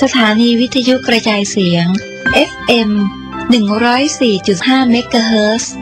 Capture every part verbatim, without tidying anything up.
สถานีวิทยุกระจายเสียง เอฟเอ็ม หนึ่งร้อยสี่จุดห้า เมกะเฮิรตซ์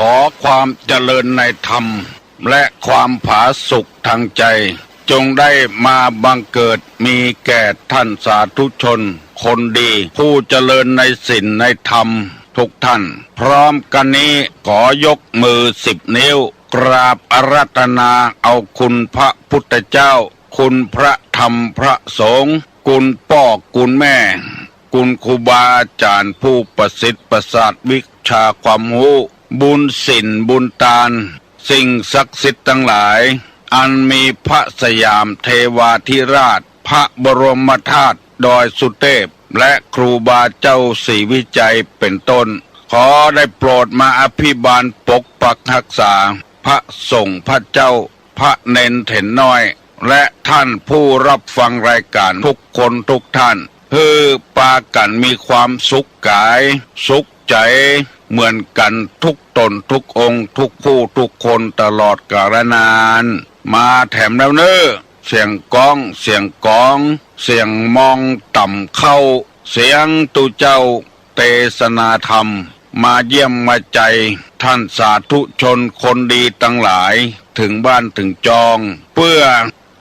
ขอความเจริญในธรรม และความผาสุกทางใจ จงได้มาบังเกิดมีแก่ท่านสาธุชนคนดี ผู้เจริญในศีลในธรรมทุกท่าน พร้อมกันนี้ขอยกมือสิบนิ้ว กราบอาราธนาเอาคุณพระพุทธเจ้า คุณพระธรรมพระสงฆ์ คุณป้อคุณแม่ คุณครูบาอาจารย์ผู้ประสิทธิ์ประสาทวิชาความฮู้ บุญศีลบุญตาน สิ่งศักดิ์สิทธิ์ตังหลาย อันมีพระสยามเทวาธิราช พระบรมธาตุดอยสุเทพ และครูบาเจ้าศรีวิชัยเป็นต้น ขอได้โปรดมาอภิบาลปกปักรักษา พระสงฆ์พระเจ้า พระเณรเถรน้อย และท่านผู้รับฟังรายการทุกคนทุกท่าน หื้อปากั๋นมีความสุขก๋าย สุขใจ๋ เหมือนกั๋นทุกต๋นทุกองค์ ทุกผู้ทุกคนตลอดกาลนาน มาแถมแล้วเน่อ เสียงก้อง เสียงก๋อง เสียงมองต่ำเข้า เสียงตุ๊เจ้า เตสนาธรรม มาเยี่ยมมาใจท่านสาธุชนคนดีตังหลาย เถิงบ้านเถิงจอง เปื้อ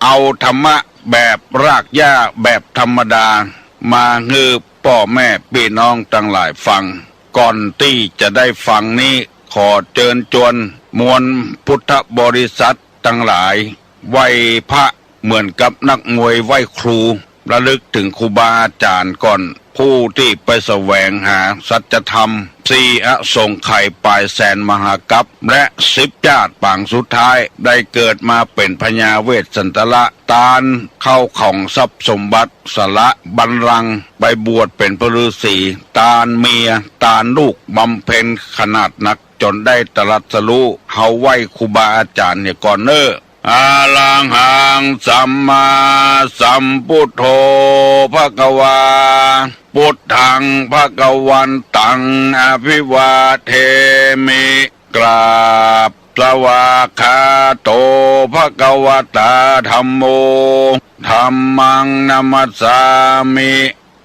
เอาธรรมะแบบรากหญ้าแบบธรรมดา มาหื้อป้อแม่ปี้น้องตังหลายฟัง ก่อนตี้จะได้ฟังนี้ ขอเจิญจวนมวลพุทธบริษัทตังหลาย ไหว้พระ เหมือนกับนักมวยไหว้ครู ระลึกเถิงครูบาอาจ๋ารย์ก่อน ผู้ตี้ไปแสวงหาสัจธรรม สี่อสงไขยป๋ายแสนมหากัป และสิบจาติปางสุดท้าย ได้เกิดมาเป๋นพญาเวสสันตระ ตานเข้าของทรัพย์สมบัติ สละบัลลังก์ไปบวชเป๋นพระฤๅษี ตานเมีย ตานลูก บำเพ็ญขนาดนัก จ๋นได้ตรัสรู้ เฮาไหว้ครูบาอาจ๋ารย์เหียก่อนเน่อ อะระหังสัมมาสัมพุทโธ ภะคะวา พุทธัง ภะคะวันตัง อะภิวาเทมิ กราบ สวากขาโต ภะคะวะตา ธัมโม ธัมมัง นะมัสสามิ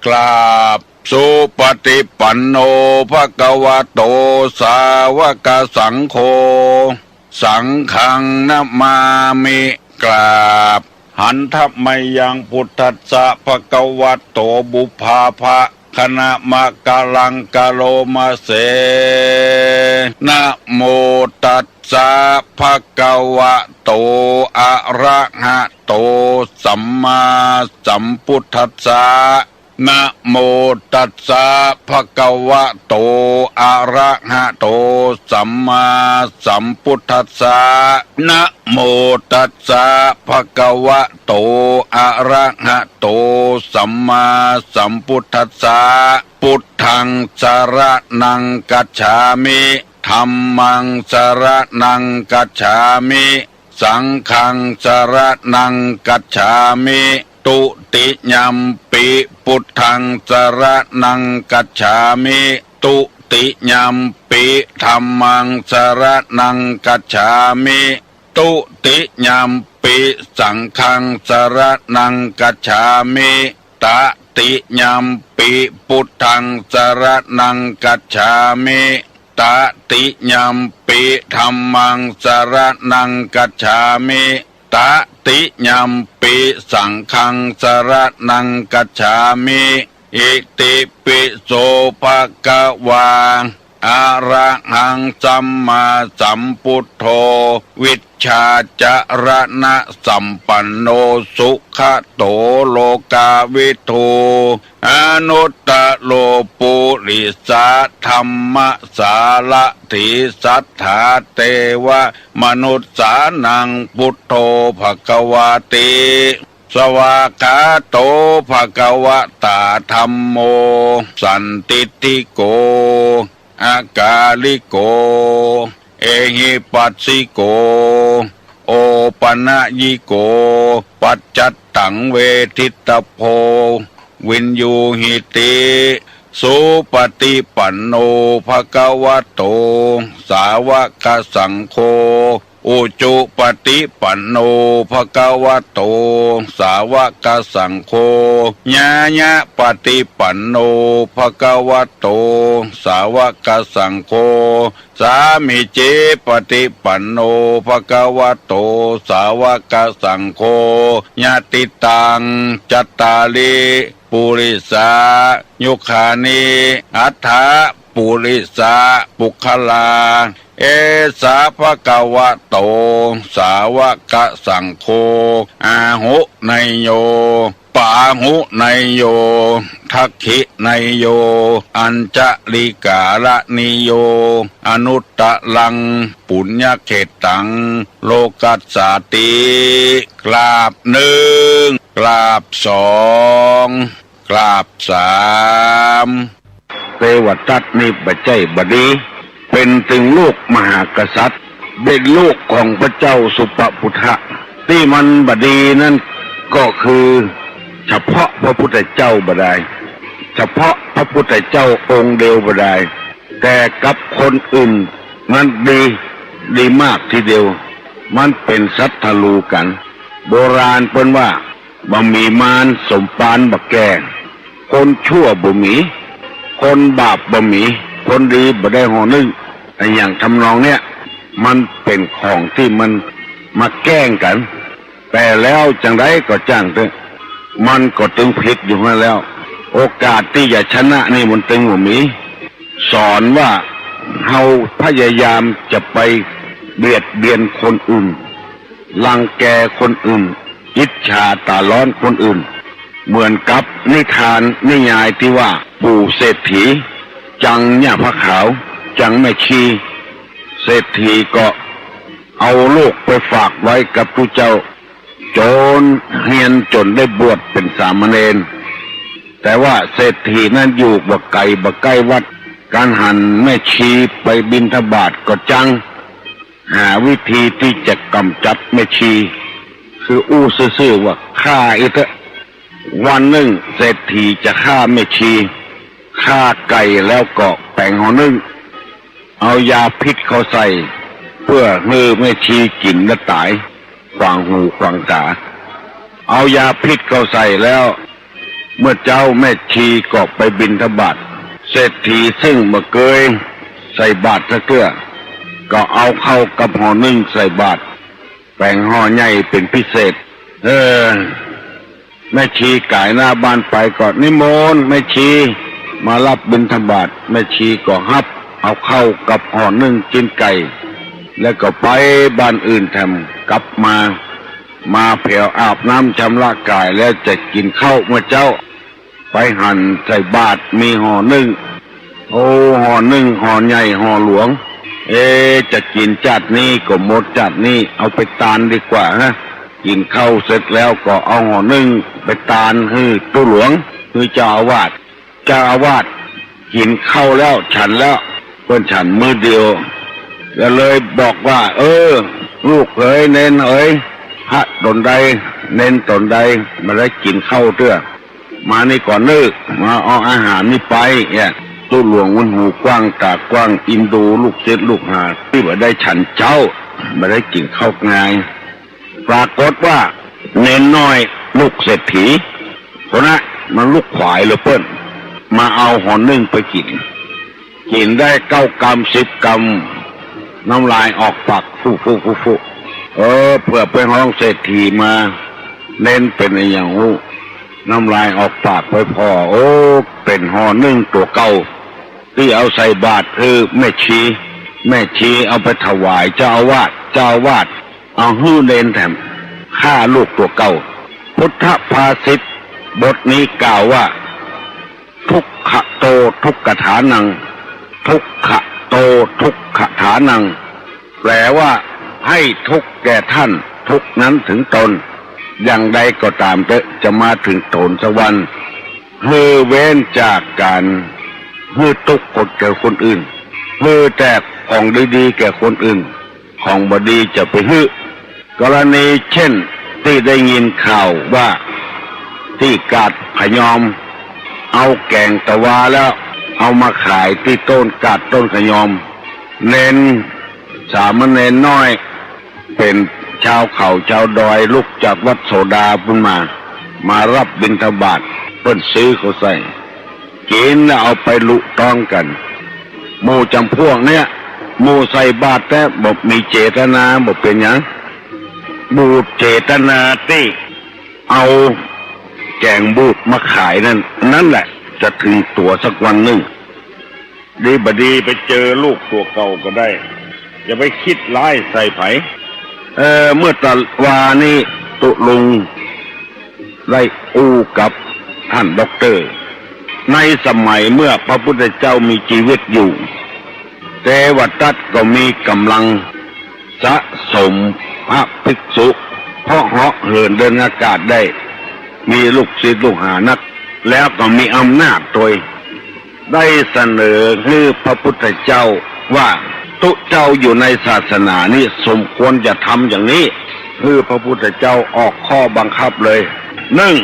กราบ สุปะฏิปันโน ภะคะวะโต สาวกสังโฆ สังฆัง นะมามิ กราบ หันทะมะยัง พุทธัสสะ ภะคะวะโต บุพพาภะ ขณมะกะลังกะโลมะเส นะโมตัสสะ ภะคะวะโต อะระหะโต สัมมาสัมพุทธัสสะ นะโมตัสสะ ภะคะวะโต อะระหะโต สัมมาสัมพุทธัสสะ นะโมตัสสะ ภะคะวะโต อะระหะโต สัมมาสัมพุทธัสสะ พุทธังสะระณังกัจฉามิ ธัมมังสะระณังกัจฉามิ สังฆังสะระณังกัจฉามิ ตุติยัมปิ พุทธังสะระณังกัจฉามิ ตุติยัมปิ ธัมมังสะระณังกัจฉามิ ตุติยัมปิ สังฆังสะระณังกัจฉามิ ตติยัมปิ พุทธังสะระณังกัจฉามิ ตติยัมปิ ธัมมังสะระณังกัจฉามิ ตติยัมปิ สังฆังสะระณังกัจฉามิ อิติปิโส ภะคะวา อะระหัง สัมมาสัมพุทโธ วิชชาจะระณะสัมปันโน สุขะโต โลกาวิทู อนุตโตร ปุริสะธัมมะสารถี สัทธาเตวะมนุสสานัง พุทโธ ภะคะวาติ สวากขาโต ภะคะวะตา ธัมโม สันทิฏฐิโก อะกาลิโก เอหิปัสสิโก โอปะนะยิโก ปัจจัตตัง เวทิตตะโพ วิญญูหิติ สุปะฏิปันโน ภะคะวะโต สาวะกะสังโฆ อุจุปะฏิปันโน ภะคะวะโต สาวะกะสังโฆ ญาญะปะฏิปันโน ภะคะวะโต สาวะกะสังโฆ สามีจิปะฏิปันโน ภะคะวะโต สาวะกะสังโฆ ยะติตัง จัตตาริ ปุริสา ยุคานิ อัฏฐะ ปุริสะ ปุคคลา เอสะ ภะคะวะโต สาวะกะสังโฆ อาหุเนยโย ปาหุเนยโย ทักขิเนยโย อัญชะลิกาละนิโย อนุตตะรัง ปุญญะเขตตัง โลกัสสาติ กราบนึ่ง กราบสอง กราบสาม เตวทัตนี่บ่ใจ้บ่ดี เป๋นเถิงลูกมหากษัตริย์ เป๋นลูกของพระเจ้าสุปปุทธะ ตี้มันบ่ดีนั้นก็คือ เฉพาะพระพุทธเจ้าบ่ได้ เฉพาะพระพุทธเจ้าองค์เดียวบ่ได้ แต่กับคนอื่นนั้นดี ดีมากทีเดียว มันเป๋นศัตรูกั๋น โบราณเปิ้นว่า บ่มีมารสมปานบ่แก่ คนชั่วบ่มี คนบาปบ่มี คนดีบ่ได้ห่อนึ่ง อะหยังทำนองเนี้ย มันเป๋นของตี้มันมาแกล้งกั๋น แต่แล้วจั่งใดก็จ้างเต๊อะ มันก็ตึงผิดอยู่หั้นแล้ว โอกาสตี้จะชนะนี่มันตึงบ่มี สอนว่าเฮาพยายามจะไปเบียดเบียนคนอื่น รังแกคนอื่น อิจฉาต๋าร้อนคนอื่น เหมือนกับนิทานนิยายตี้ว่าปู่เศรษฐี จังหญ้าผ้าขาว จังแม่ชี เศรษฐีก็เอาลูกไปฝากไว้กับตุ๊เจ้า จนเฮียนจ๋นได้บวชเป๋นสามเณร แต่ว่าเศรษฐีนั้นอยู่บ่ไก๋บ่ใก้วัด กังหันแม่ชีไปบิณฑบาตก็จัง หาวิธีตี้จะก๋ำจัดแม่ชี คืออู้ซื่อๆ ว่าฆ่าอี้เต๊อะ วันนึ่งเศรษฐีจะฆ่าแม่ชี ฆ่าไก่แล้วก็แป๋งห่อนึ่ง เอายาพิษเข้าใส่ เปื้อหื้อแม่ชีกิ๋นแล้วต๋าย ขวางหูขวางต๋า เอายาพิษเข้าใส่แล้ว เมื่อเจ๊าแม่ชีก็ไปบิณฑบาต เศรษฐีซึ่งบ่เกยใส่บาตรสักเตื้อ ก็เอาข้าวกับห่อนึ่งใส่บาตร แป๋งห่อใหญ่เป๋นพิเศษ เออ แม่ชีก๋ายหน้าบ้านไปก็นิมนต์แม่ชี มาฮับบิณฑบาต แม่ชีก็ฮับเอาข้าวกับห่อนึ่งกิ๋นไก่ แล้วก็ไปบ้านอื่นแถม กลับมา มาแผวอาบน้ำชำระก๋ายแล้วจะกิ๋นข้าวเมื่อเจ๊า ไปหันใส่บาตรมีห่อนึ่ง โอ้ ห่อนึ่ง ห่อใหญ่ ห่อหลวง เอ๊ะ จะกิ๋นจาตินี้ก็หมดจาตินี้ เอาไปตานดีกว่าฮะ กิ๋นข้าวเสร็จแล้วก็เอาห่อนึ่งไปตานหื้อตุ๊หลวง หื้อเจ้าอาวาส เจ้าอาวาสกิ๋นข้าวแล้ว ฉันแล้ว เปิ้นฉันมื้อเดียว ก็เลยบอกว่า เออ ลูกเหย เณรเหย พระต๋นใด เณรต๋นใดบ่ได้กิ๋นข้าวเตื้อ มานี่ก่อนเน่อ มาเอาอาหารนี่ไป เนี่ย ตุ๊หลวงมันหูกว้างตากว้าง อินดูลูกศิษย์ลูกหาตี้บ่ได้ฉันเจ๊า บ่ได้กิ๋นข้าวงาย ปรากฏว่าเณรน้อยลูกเศรษฐีคนนั้นมันลุกขวายเลยเปิ้น มาเอาห่อนึ่งไปกิ๋น กิ๋นได้เก้ากำสิบกำ น้ำลายออกปาก ฟู่ฟู่ฟู่ฟู่ เออ เผื่อไปฮ้องเศรษฐีมา เณรเป๋นอะหยังฮู้ น้ำลายออกปากไปผ่อ โอ้ เป๋นห่อนึ่งตั๋วเก่า ตี้เอาใส่บาตรหื้อแม่ชี แม่ชีเอาไปถวายเจ้าอาวาส เจ้าอาวาสเอาหื้อเณรแถม ฆ่าลูกตั๋วเก่า พุทธภาษิตบทนี้กล่าวว่า ทุกขโตทุกขฐานัง ทุกขโตทุกขฐานัง แปลว่า ให้ทุกข์แก่ท่าน ทุกข์นั้นถึงตน อย่างใดก็ต๋ามเต๊อะ จะมาถึงโถนสวรรค์ หื้อเว้นจากก๋านหื้อตุ๊กข์คนแก่คนอื่น หื้อแต่ของดีๆ แก่คนอื่น ของบ่ดีจะไปหื้อ กรณีเช่นตี้ได้ยินข่าวว่าตี้กาดขะยอม เอาแก๋งตะวาแล้วเอามาขายตี้ต้นกาดต้นขะยอม เณร สามเณรน้อย เป๋นชาวเขาชาวดอย ลุกจากวัดโสดาปุ้นมา มาฮับบิณฑบาต เปิ้นซื้อเข้าใส่ กิ๋นแล้วเอาไปลุต๊องกั๋น หมู่จ๋ำพวกเนี้ย หมู่ใส่บาตรแต๊บ่มีเจตนา บ่เป๋นหยัง หมู่เจตนาตี้เอาแก๋งบูดมาขายนั้น นั้นแหละจะถึงตั๋วสักวันนึ่ง ดีบ่ดีไปเจอลูกตั๋วเก่าก็ได้ อย่าไปกึ๊ดฮ้ายใส่ใผ เออ เมื่อตะวานี้ตุ๊ลุงได้อู้กับต้านด็อกเตอร์ ในสมัยเมื่อพระพุทธเจ้ามีจีวิตอยู่ เตวทัตก็มีก๋ำลังสะสมพระภิกษุ เพราะเหาะเหินเดินอากาศได้ มีลูกศิษย์ลูกหานัก แล้วก็มีอำนาจตวย ได้เสนอหื้อพระพุทธเจ้าว่า ตุ๊เจ้าอยู่ในศาสนานี้สมควรจะทำอย่างนี้ หื้อพระพุทธเจ้าออกข้อบังคับเลย นึ่ง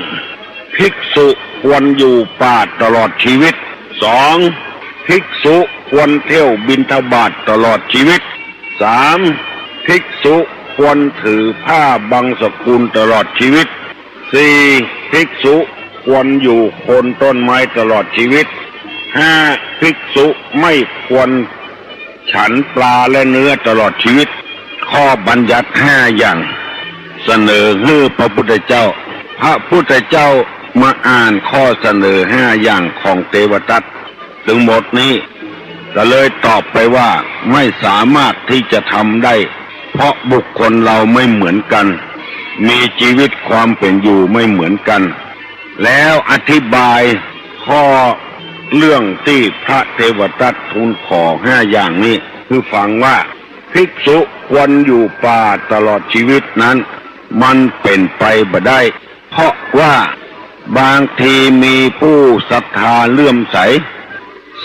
ภิกษุควรอยู่ป่าตลอดชีวิต สอง ภิกษุควรเที่ยวบิณฑบาตตลอดชีวิต สาม ภิกษุควรถือผ้าบังสกุลตลอดชีวิต สี่ ภิกษุควรอยู่โคนต้นไม้ตลอดชีวิต ห้า ภิกษุไม่ควรฉันปลาและเนื้อตลอดชีวิต ข้อบัญญัติห้าอย่าง เสนอหื้อพระพุทธเจ้า พระพุทธเจ้ามาอ่านข้อเสนอห้าอย่างของเตวทัต ตึงหมดนี้ ก็เลยตอบไปว่า ไม่สามารถที่จะทำได้ เพราะบุคคลเราไม่เหมือนกัน มีจีวิตความเป๋นอยู่ไม่เหมือนกัน แล้วอธิบายข้อเรื่องตี้พระเตวทัตทูลขอห้าอย่างนี้หื้อฟังว่า ภิกษุควรอยู่ป่าตลอดชีวิตนั้น มันเป๋นไปบ่ได้ เพราะว่าบางทีมีผู้ศรัทธาเลื่อมใส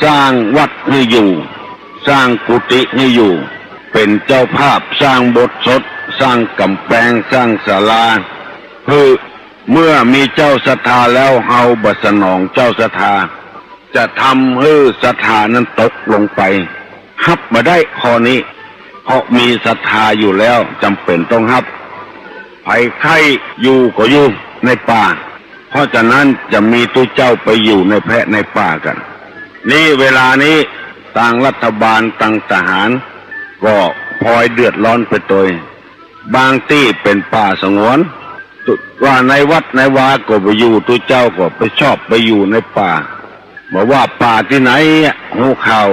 สร้างวัดหื้ออยู่ สร้างกุฏิหื้ออยู่ เป๋นเจ้าภาพสร้างโบสถ์สด สร้างก๋ำแปง สร้างศาลา หื้อ เมื่อมีเจ้าศรัทธาแล้วเฮาบ่สนองเจ้าศรัทธา จะทำหื้อศรัทธานั้นตกลงไป ฮับบ่ได้ข้อนี้ เพราะมีศรัทธาอยู่แล้ว จ๋ำเป๋นต้องฮับ ใผใค่อยู่ก็อยู่ในป่า เพราะฉะนั้นจะมีตุ๊เจ้าไปอยู่ในแพะในป่ากั๋น นี่เวลานี้ตางรัฐบาลตางทหารก็พลอยเดือดร้อนไปตวย บางตี้เป๋นป่าสงวน ว่าในวัดในวาก็บ่อยู่ ตุ๊เจ้าก็ไปชอบไปอยู่ในป่า บ่ว่าป่าตี้ไหนอะ ฮู้ข่าว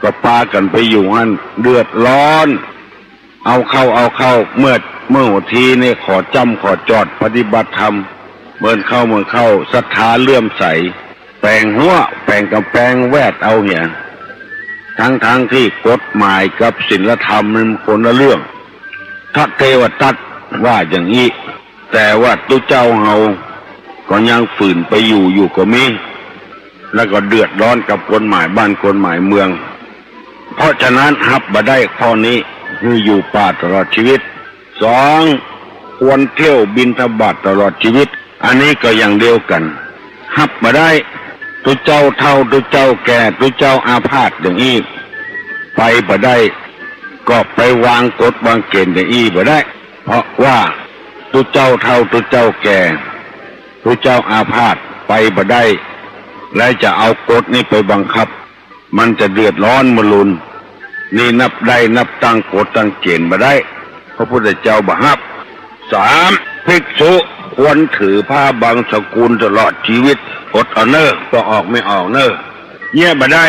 ก็ปากั๋นไปอยู่หั้น เดือดร้อน เอาเข้า เอาเข้า เมื่อ เมื่อหัวทีนี่ขอจ้ำขอจอดปฏิบัติธรรม เมินเข้า เมินเข้า ศรัทธาเลื่อมใส แป๋งฮั้ว แป๋งก๋ำแปงแวดเอาเหีย ทั้งๆ ตี้กฎหมายกับศีลธรรมมันคนละเรื่อง พระเตวทัตว่าอย่างอี้ แต่ว่าตุ๊เจ้าเฮาก็ยังฝืนไปอยู่อยู่ก็มี แล้วก็เดือดร้อนกับกฎหมายบ้านกฎหมายเมือง เพราะฉะนั้นฮับบ่ได้ข้อนี้ คืออยู่ป่าตลอดชีวิต สอง ควรเที่ยวบิณฑบาตตลอดชีวิต อันนี้ก็อย่างเดียวกั๋น ฮับบ่ได้ ตุ๊เจ้าเฒ่า ตุ๊เจ้าแก่ ตุ๊เจ้าอาพาธอย่างอี้ ไปบ่ได้ ก็ไปวางกฎวางเกณฑ์อย่างอี้บ่ได้ เพราะว่าตุ๊เจ้าเฒ่า ตุ๊เจ้าแก่ ตุ๊เจ้าอาพาธไปบ่ได้ แล้วจะเอากฎนี้ไปบังคับ มันจะเดือดร้อนมะลุน นี่นับได้นับตั้งกฎตั้งเกณฑ์บ่ได้ พระพุทธเจ้าบ่ฮับ สาม ภิกษุควรถือผ้าบังสุกุลตลอดชีวิต อดเอาเน่อ บ่ออกไม่ออกเน่อ เยียะบ่ได้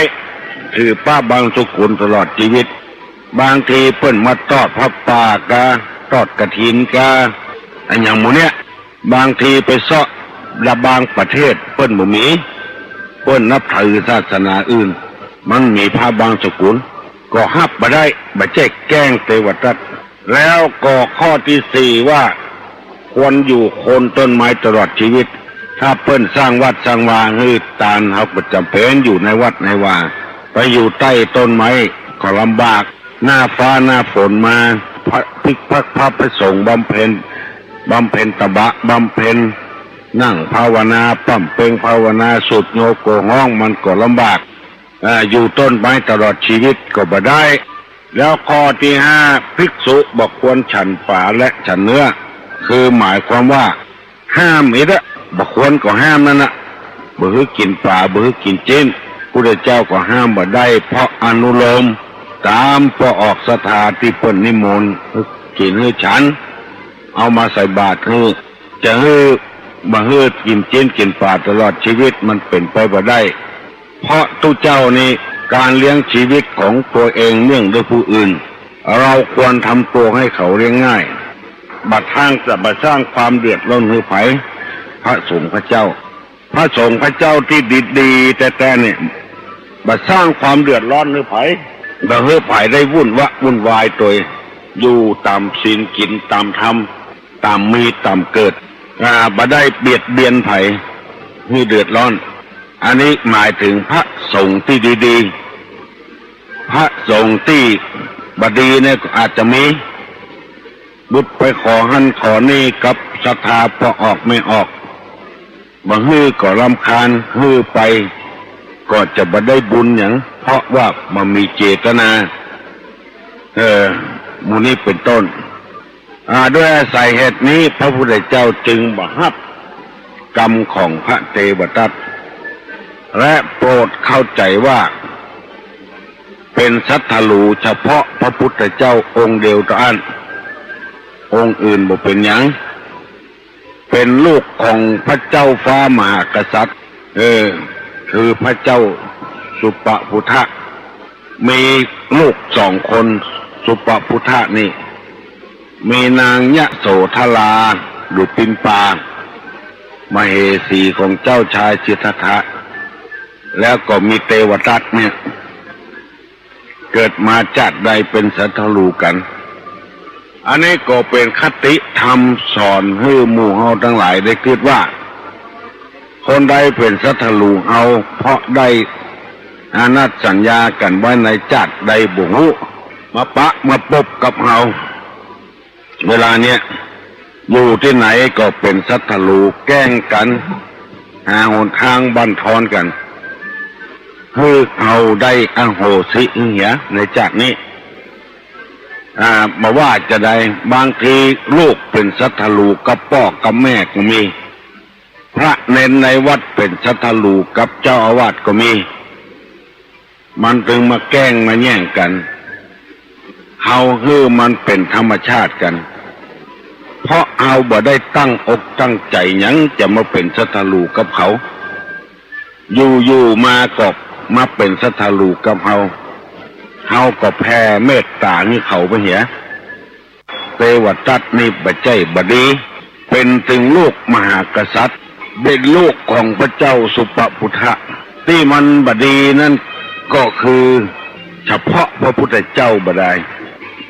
ถือผ้าบังสุกุลตลอดชีวิต บางทีเปิ้นมาทอดผ้าป่ากา ทอดกฐินกา อะหยังหมู่เนี้ย บางทีไปเซาะละบางประเทศเปิ้นบ่มี เปิ้นนับถือศาสนาอื่น มันมีผ้าบังสุกุล ก็ฮับบ่ได้ บ่ใจ้แกล้งเตวทัต แล้วก็ข้อตี้สี่ว่า ควรอยู่โคนต้นไม้ตลอดชีวิต ถ้าเปิ้นสร้างวัดสร้างวาหื้อตาน เฮาก็จ๋ำเป๋นอยู่ในวัดในวา ไปอยู่ใต้ต้นไม้ก็ลำบาก หน้าฟ้าหน้าฝนมา พระภิกษุ พระ พระสงฆ์บำเพ็ญ บำเพ็ญตบะ บำเพ็ญนั่งภาวนา ป้ำเป็งภาวนา สูตรโยโกฮ้อง มันก็ลำบาก อ่า อยู่ต้นไม้ตลอดชีวิตก็บ่ได้ แล้วข้อตี้ห้า ภิกษุบ่ควรฉันป๋าและฉันเนื้อ คือหมายความว่าห้ามอิดอะ บ่ควรก็ห้ามนั่นน่ะ บ่หื้อกิ๋นป๋า บ่หื้อกิ๋นจิ๊น พุทธเจ้าก็ห้ามบ่ได้ เพราะอนุโลมต๋ามปอออกศรัทธาตี้เปิ้นนิมนต์หื้อกิ๋นหื้อฉัน เอามาใส่บาตรหื้อ จะหื้อ บ่หื้อกิ๋นจิ๊นกิ๋นป๋าตลอดชีวิตมันเป๋นไปบ่ได้ เพราะตุ๊เจ้านี้ ก๋านเลี้ยงชีวิตของตัวเองเนื่องด้วยผู้อื่น เราควรทำตัวหื้อเขาเลี้ยงง่าย บ่สร้าง จะบ่สร้างความเดือดร้อนหื้อใผ พระสงฆ์พระเจ้า พระสงฆ์พระเจ้าตี้ดีๆ แต๊ๆ เนี่ย บ่สร้างความเดือดร้อนหื้อใผ บ่หื้อใผได้วุ่นวะวุ่นวายตวย อยู่ต๋ามศีลกิ๋นต๋ามธรรม ต๋ามมีต๋ามเกิด อ่า บ่ได้เบียดเบียนใผหื้อเดือดร้อน อันนี้หมายเถิงพระสงฆ์ตี้ดีๆ พระสงฆ์ตี้บ่ดีเนี่ยก็อาจจะมี บุตรไปขอหั้นขอนี่กับศรัทธาปอออกไม่ออก บ่หื้อก็รำคาญ หื้อไปก็จะบ่ได้บุญหยัง เพราะว่าบ่มีเจตนา เออ หมู่นี้เป๋นต้น อ่า ด้วยอาศัยเหตุนี้ พระพุทธเจ้าจึงบ่ฮับกรรมของพระเตวทัต และโปรดเข้าใจ๋ว่า เป๋นสัตว์หลูเฉพาะพระพุทธเจ้าองค์เดียวเต้าอั้น องค์อื่นบ่เป๋นหยัง เป๋นลูกของพระเจ้าฟ้ามหากษัตริย์ เออ คือพระเจ้าสุปปุทธะ มีลูกสองคน สุปปุทธะนี่ มีนางยโสธรา หรือปิมปา มเหสีของเจ้าชายสิทธัตถะ แล้วก็มีเตวทัตเนี่ย เกิดมาจาติใดเป๋นสัตว์หลูกั๋น อันนี้ก็เป๋นคติธรรมสอนหื้อหมู่เฮาตังหลายได้กึ๊ดว่า คนใดเป๋นสัตว์หลูเฮา เพราะได้อานัตสัญญากั๋นไว้ในจาติใดบ่ฮู้ มาปะมาปบกับเฮา เวลาเนี้ย อยู่ตี้ไหนก็เป๋นสัตว์หลูแกล้งกั๋น หาหนตางบั่นทอนกั๋น หื้อเฮาได้อโหสิหื้อเหียในจาตินี้ อ่า บ่ว่าจาใด บางทีลูกเป๋นสัตว์หลูกับป้อกับแม่ก็มี พระเณรในวัดเป๋นสัตว์หลูกับเจ้าอาวาสก็มี มันตึงมาแกล้งมาแย่งกั๋น เฮาหื้อมันเป๋นธรรมชาติกั๋น เพราะเฮาบ่ได้ตั้งอกตั้งใจ๋หยังจะมาเป๋นสัตว์หลูกับเขา อยู่ๆ มาก็มาเป๋นศัตรูกับเฮา เฮาก็แผ่เมตต๋าหื้อเขาไปเหีย เตวทัตนี่บ่ใจ้บ่ดี เป๋นเถิงลูกมหากษัตริย์ เป๋นลูกของพระเจ้าสุปปุทธะ ตี้มันบ่ดีนั้นก็คือ เฉพาะพระพุทธเจ้าบ่ได้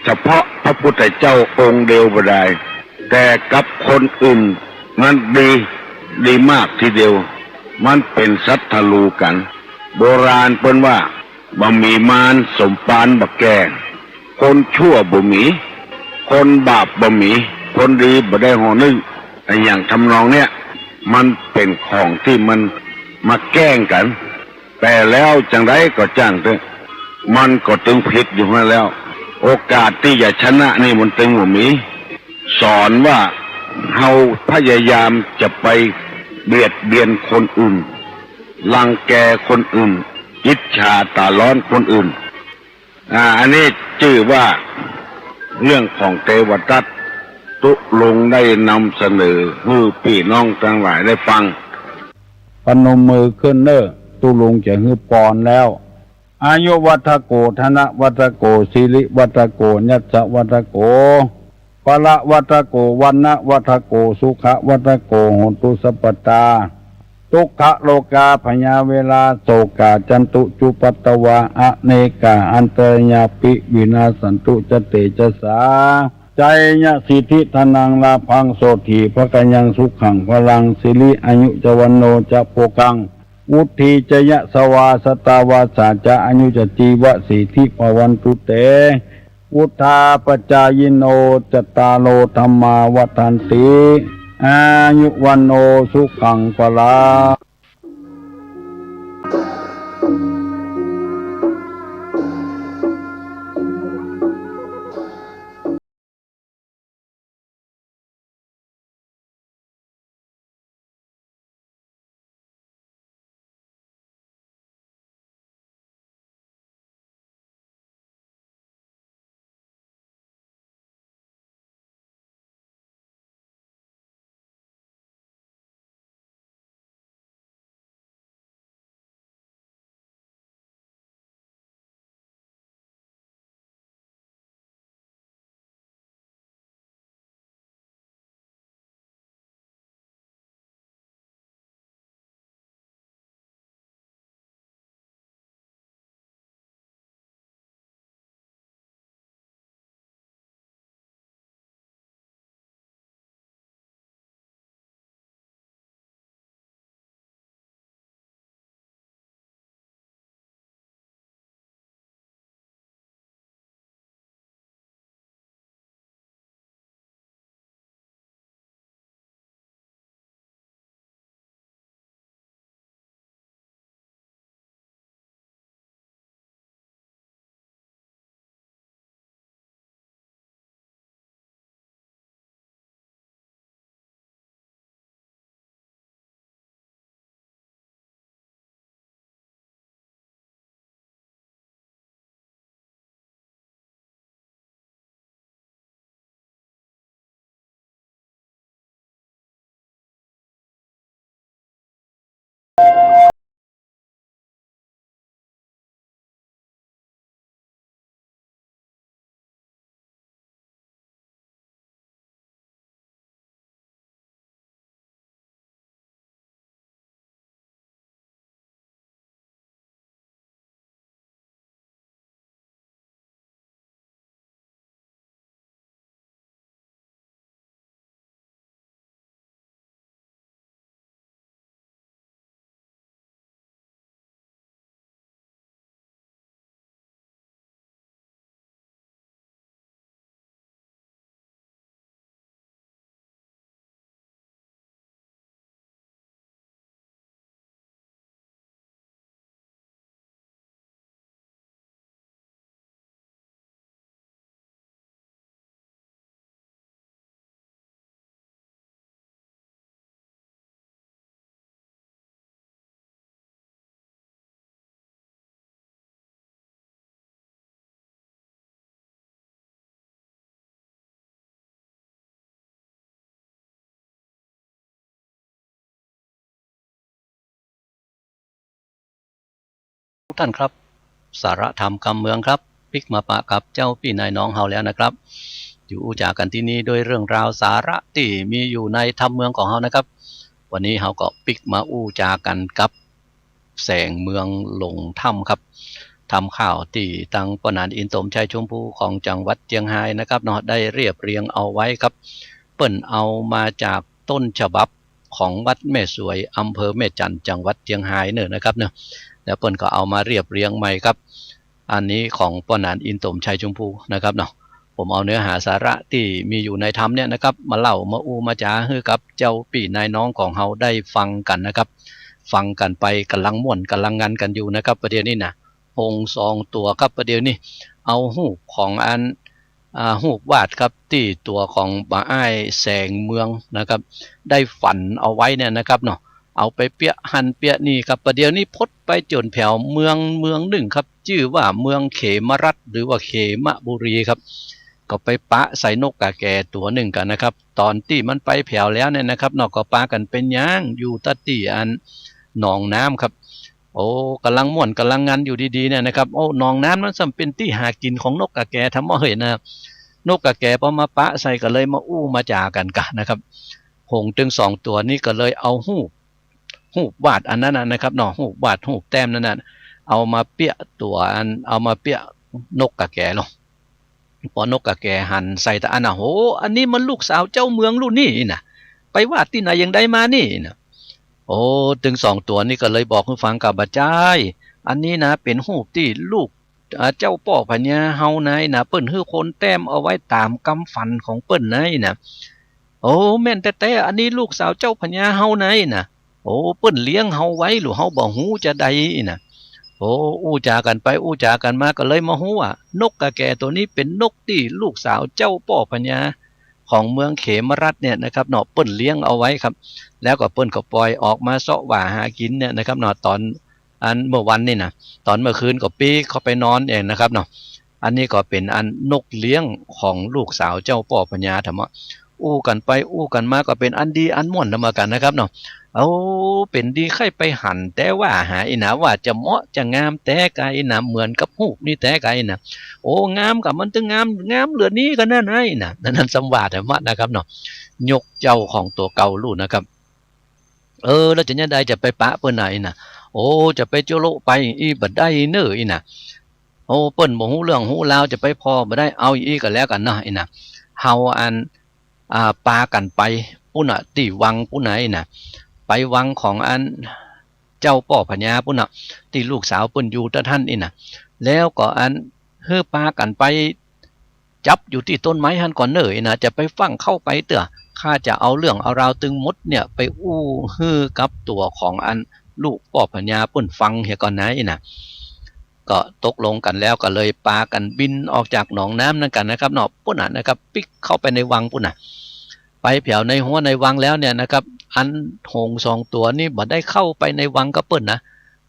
เฉพาะพระพุทธเจ้าองค์เดียวบ่ได้ แต่กับคนอื่นนั้นดี ดีมากทีเดียว มันเป๋นศัตรูกั๋น โบราณเปิ้นว่า บ่มีมารสมปานบ่แก้ คนชั่วบ่มี คนบาปบ่มี คนดีบ่ได้ห่อนึ่ง อะหยังทำนองเนี้ย มันเป๋นของตี้มันมาแก้งกั๋น แต่แล้วจั่งใดก็จ้างเต๊อะ มันก็ตึงผิดอยู่หั้นแล้ว โอกาสตี้จะชนะนี่มันตึงบ่มี สอนว่าเฮาพยายามจะไปเบียดเบียนคนอื่น รังแกคนอื่น อิจฉาต๋าร้อนคนอื่น อ่า อันนี้จื้อว่าเรื่องของเตวทัต ตุ๊ลุงได้นำเสนอหื้อปี้น้องตังหลายได้ฟัง ปนมมือขึ้นเน่อ ตุ๊ลุงจะหื้อปอนแล้ว อายุวัฑโฆ ธนวัฑโฆ สิริวัฑโฆ ยัสสวัฑโฆ พละวัฑโฆ วรรณวัฑโฆ สุขวัฑโฆ โหนตุสัพพะตา ทุกขโรคาพยาเวรา โศกาจันตุจุปัตตวา อเนกาอันตรายาปิ วินาสสันตุ จะเตจะสา จายะสิทธิธนัง ลาภัง โสฏฐีภะคะยัง สุขังพลัง สิริอายุจะ วันโณจะ โภคัง วุฒีจะ ยะสวา สะตาวาสาจะ อายุจะ จีวะสีทิ ภะวันตุเต วุฑฒาปะจายิโน จัตตาโร ธัมมา วัฑฒันติ อายุ วันโณ สุขัง พลัง ต้านครับ สาระธรรมกำเมืองครับ ปิ๊กมาปะกับเจ้าปี้นายน้องเฮาแล้วนะครับ อยู่อู้จ๋ากั๋นตี้นี่ด้วยเรื่องราวสาระตี้มีอยู่ในธรรมเมืองของเฮานะครับ วันนี้เฮาก็ปิ๊กมาอู้จ๋ากั๋นกับแสงเมืองหลงถ้ำครับ ทำข่าวตี้ตังป้อหนานอินสมชัยชมพูของจังหวัดเจียงฮายนะครับเนาะ ได้เรียบเรียงเอาไว้ครับ เปิ้นเอามาจากต้นฉบับของวัดแม่สวย อำเภอแม่จันทน์ จังหวัดเจียงฮายเน่อนะครับเนาะ แล้วเปิ้นก็เอามาเรียบเรียงใหม่ครับ อันนี้ของป้อหนานอินสมชัยชมพูนะครับเนาะ ผมเอาเนื้อหาสาระตี้มีอยู่ในธรรมเนี่ยนะครับ มาเล่ามาอู้มาจ๋าหื้อกับเจ้าปี้นายน้องของเฮาได้ฟังกั๋นนะครับ ฟังกั๋นไปก่ำลังม่วนก่ำลังงันกั๋นอยู่นะครับ ประเดี๋ยวนี้นะ หงส์สองตั๋วครับ ประเดี๋ยวนี้ เอาฮูปของอัน อ่า ฮูปวาดครับ ตี้ตั๋วของบ่าอ้ายแสงเมืองนะครับ ได้ฝันเอาไว้เนี่ยนะครับเนาะ เอาไปเปียะหั้นเปียะนี่ครับ ประเดี๋ยวนี้พดไปจ๋นแผวเมืองเมืองนึ่งครับ จื้อว่าเมืองเขมรัฐ หรือว่าเขมบุรีครับ ก็ไปปะใส่นกกาแก๋ตั๋วนึ่งกั๋นนะครับ ต๋อนตี้มันไปแผวแล้วเนี่ยนะครับเนาะ ก็ปากั๋นไปย่างอยู่ตะตี้อันหนองน้ำครับ โอ้ ก่ำลังม่วนก่ำลังงันอยู่ดีๆ เนี่ยนะครับ โอ้ หนองน้ำนั้นซ้ำเป๋นตี้หากิ๋นของนกกาแก๋ทำเมาะเหยนะ นกกาแก๋ปอมาปะใส่ก็เลยมาอู้มาจ๋ากั๋นกะนะครับ หงส์ตึงสองตั๋วนี้ก็เลยเอาฮูป ฮูปวาดอันนั้นน่ะนะครับเนาะ ฮูปวาดฮูปแต้มนั้นน่ะ เอามาเปียะตั๋วอัน เอามาเปียะนกกาแก๋ลง ปอนกกาแก๋หันใส่ตะอั้นน่ะ โห อันนี้มันลูกสาวเจ้าเมืองลู่นี่นะ ไปวาดตี้ไหนยังได้มานี่นะ โอ้ ตึงสองตั๋วนี้ก็เลยบอกหื้อฟังกะ บ่าจ้าย อันนี้นะ เป๋นฮูปตี้ลูก อ่า เจ้าป้อพญาเฮานะ นะ เปิ้นหื้อคนแต้มเอาไว้ต๋ามกำฝันของเปิ้นนะ นะ โอ้ แม่นแต๊ๆ อันนี้ลูกสาวเจ้าพญาเฮานะ นะ โอ้ เปิ้นเลี้ยงเฮาไว้ หรือเฮาบ่ฮู้จาใดนะ โอ้ อู้จ๋ากั๋นไปอู้จ๋ากั๋นมาก็เลยมาฮู้ว่านกกาแก๋ตั๋วนี้เป๋นนกตี้ลูกสาวเจ้าป้อพญาของเมืองเขมรัฐเนี่ยนะครับเนาะ เปิ้นเลี้ยงเอาไว้ครับ แล้วก็เปิ้นก็ปล่อยออกมาเซาะหว่าหากิ๋นเนี่ยนะครับเนาะ ต๋อนอันเมื่อวันนี่นะ ต๋อนเมื่อคืนก็ปิ๊กเข้าไปนอนเองนะครับเนาะ อันนี้ก็เป๋นอันนกเลี้ยงของลูกสาวเจ้าป้อพญาทำเมาะ อู้กั๋นไปอู้กั๋นมาก็เป๋นอันดีอันม่วนทำเมาะกั๋นนะครับเนาะ โอ้ เป๋นดีใค่ไปหันแต๊ว่าหาอี้นะ ว่าจะเหมาะจะงามแต๊กาอี้นะ เหมือนกับฮูปนี้แต๊กาอี้นะ โอ้ งามกามันตึงงาม งามเหลือนี้กานั้นไอ้นะ นั้นซ้ำว่าทำเมาะนะครับเนาะ ยกเจ้าของตั๋วเก่าลู่นะครับ เออ แล้วจะเยียะใดจะไปปะเปิ้นไหนนะ โอ้ จะไปจั่วโละไปอี้บ่ได้เน่ออี้นะ โอ้ เปิ้นบ่ฮู้เรื่องฮู้ราว จะไปผ่อบ่ได้ เอาอี้ก็แล้วกั๋นเนาะอี้นะ เฮาอัน อ่า ปากั๋นไปปุ้นน่ะ ตี้วังปุ้นไหนนะ ไปวังของอันเจ้าป้อพญาปุ้นน่ะ ตี้ลูกสาวเปิ้นอยู่ตะหั้นอี้นะ แล้วก็อันหื้อปากั๋นไป จับอยู่ตี้ต้นไม้หั้นก่อนเน่ออี้นะ จะไปฟั่งเข้าไปเตื้อ ข้าจะเอาเรื่องเอาราวตึงหมดเนี่ยไปอู้หื้อกับตั๋วของอันลูกป้อพญาเปิ้นฟังเหียก่อนนะอี้นะ ก็ตกลงกั๋นแล้วก็เลยปากั๋นบินออกจากหนองน้ำนั้นกั๋นนะครับเนาะ ปุ้นน่ะนะครับ ปิ๊กเข้าไปในวังปุ้นน่ะ ไปแผวในฮั้วในวังแล้วเนี่ยนะครับ อันหงส์สองตั๋วนี้บ่ได้เข้าไปในวังกับเปิ้นนะ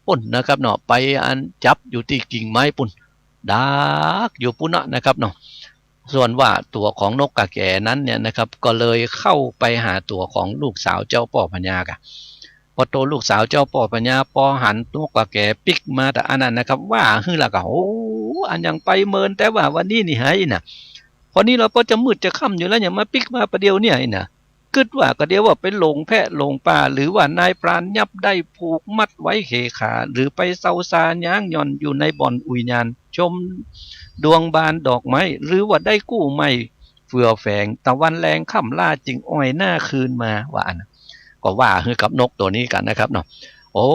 ปุ้นนะครับเนาะ ไปอันจับอยู่ตี้กิ่งไม้ปุ้น ดักอยู่ปุ้นน่ะนะครับเนาะ ส่วนว่าตั๋วของนกกาแก๋นั้นเนี่ยนะครับ ก็เลยเข้าไปหาตั๋วของลูกสาวเจ้าป้อพญากะ ปอตั๋วลูกสาวเจ้าป้อพญาปอหันนกกาแก๋ปิ๊กมาตะอั้นนั้นนะครับ ว่าหื้อละกะ โอ้ อันหยังไปเมินแต๊ว่าวันนี้นี่ไห้นะ พอนี้ลาวก็จะมืดจะค่ำอยู่แล้ว หยังมาปิ๊กมาประเดี๋ยวเนี่ยไอ้นะ กึ๊ดว่ากะเดียวว่าไปหลงแพะหลงป่า หรือว่านายพรานยับได้ผูกมัดไว้เขขา หรือไปเซาซาย้างหย่อนอยู่ในบ่อนอุยญาณ ชมดวงบานดอกไม้ หรือว่าได้กู้ใหม่เฟื่อแฝง ตะวันแลงค่ำล่าจึงอ่อยหน้าคืนมา ว่าอั้นน่ะ ก็ว่าหื้อกับนกตั๋วนี้กั๋นนะครับเนาะ โอ้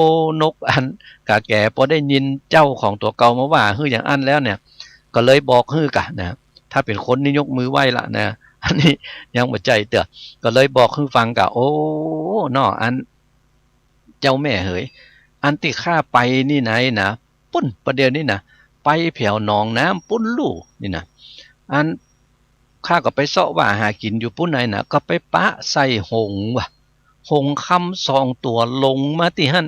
นกอันกาแก๋ปอได้ยินเจ้าของตั๋วเก่ามาว่าหื้ออย่างอั้นแล้วเนี่ย ก็เลยบอกหื้อกะนะ ถ้าเป๋นคนนี่ยกมือไหว้ละนะ อันนี้ยังบ่ใจ้เตื้อ ก็เลยบอกหื้อฟังกะ โอ้ เนาะ อันเจ้าแม่เหย อันตี้ข้าไปนี่ไหนนะ ปุ้นประเดี๋ยวนี้นะ ไปแผวหนองน้ำปุ้นลู่นี่นะ อันข้าก็ไปเซาะหว่อหากิ๋นอยู่ปุ้นไหนนะ ก็ไปปะใส่หงส์ว่ะ หงส์คำสองตั๋วหลงมาตี้หั้น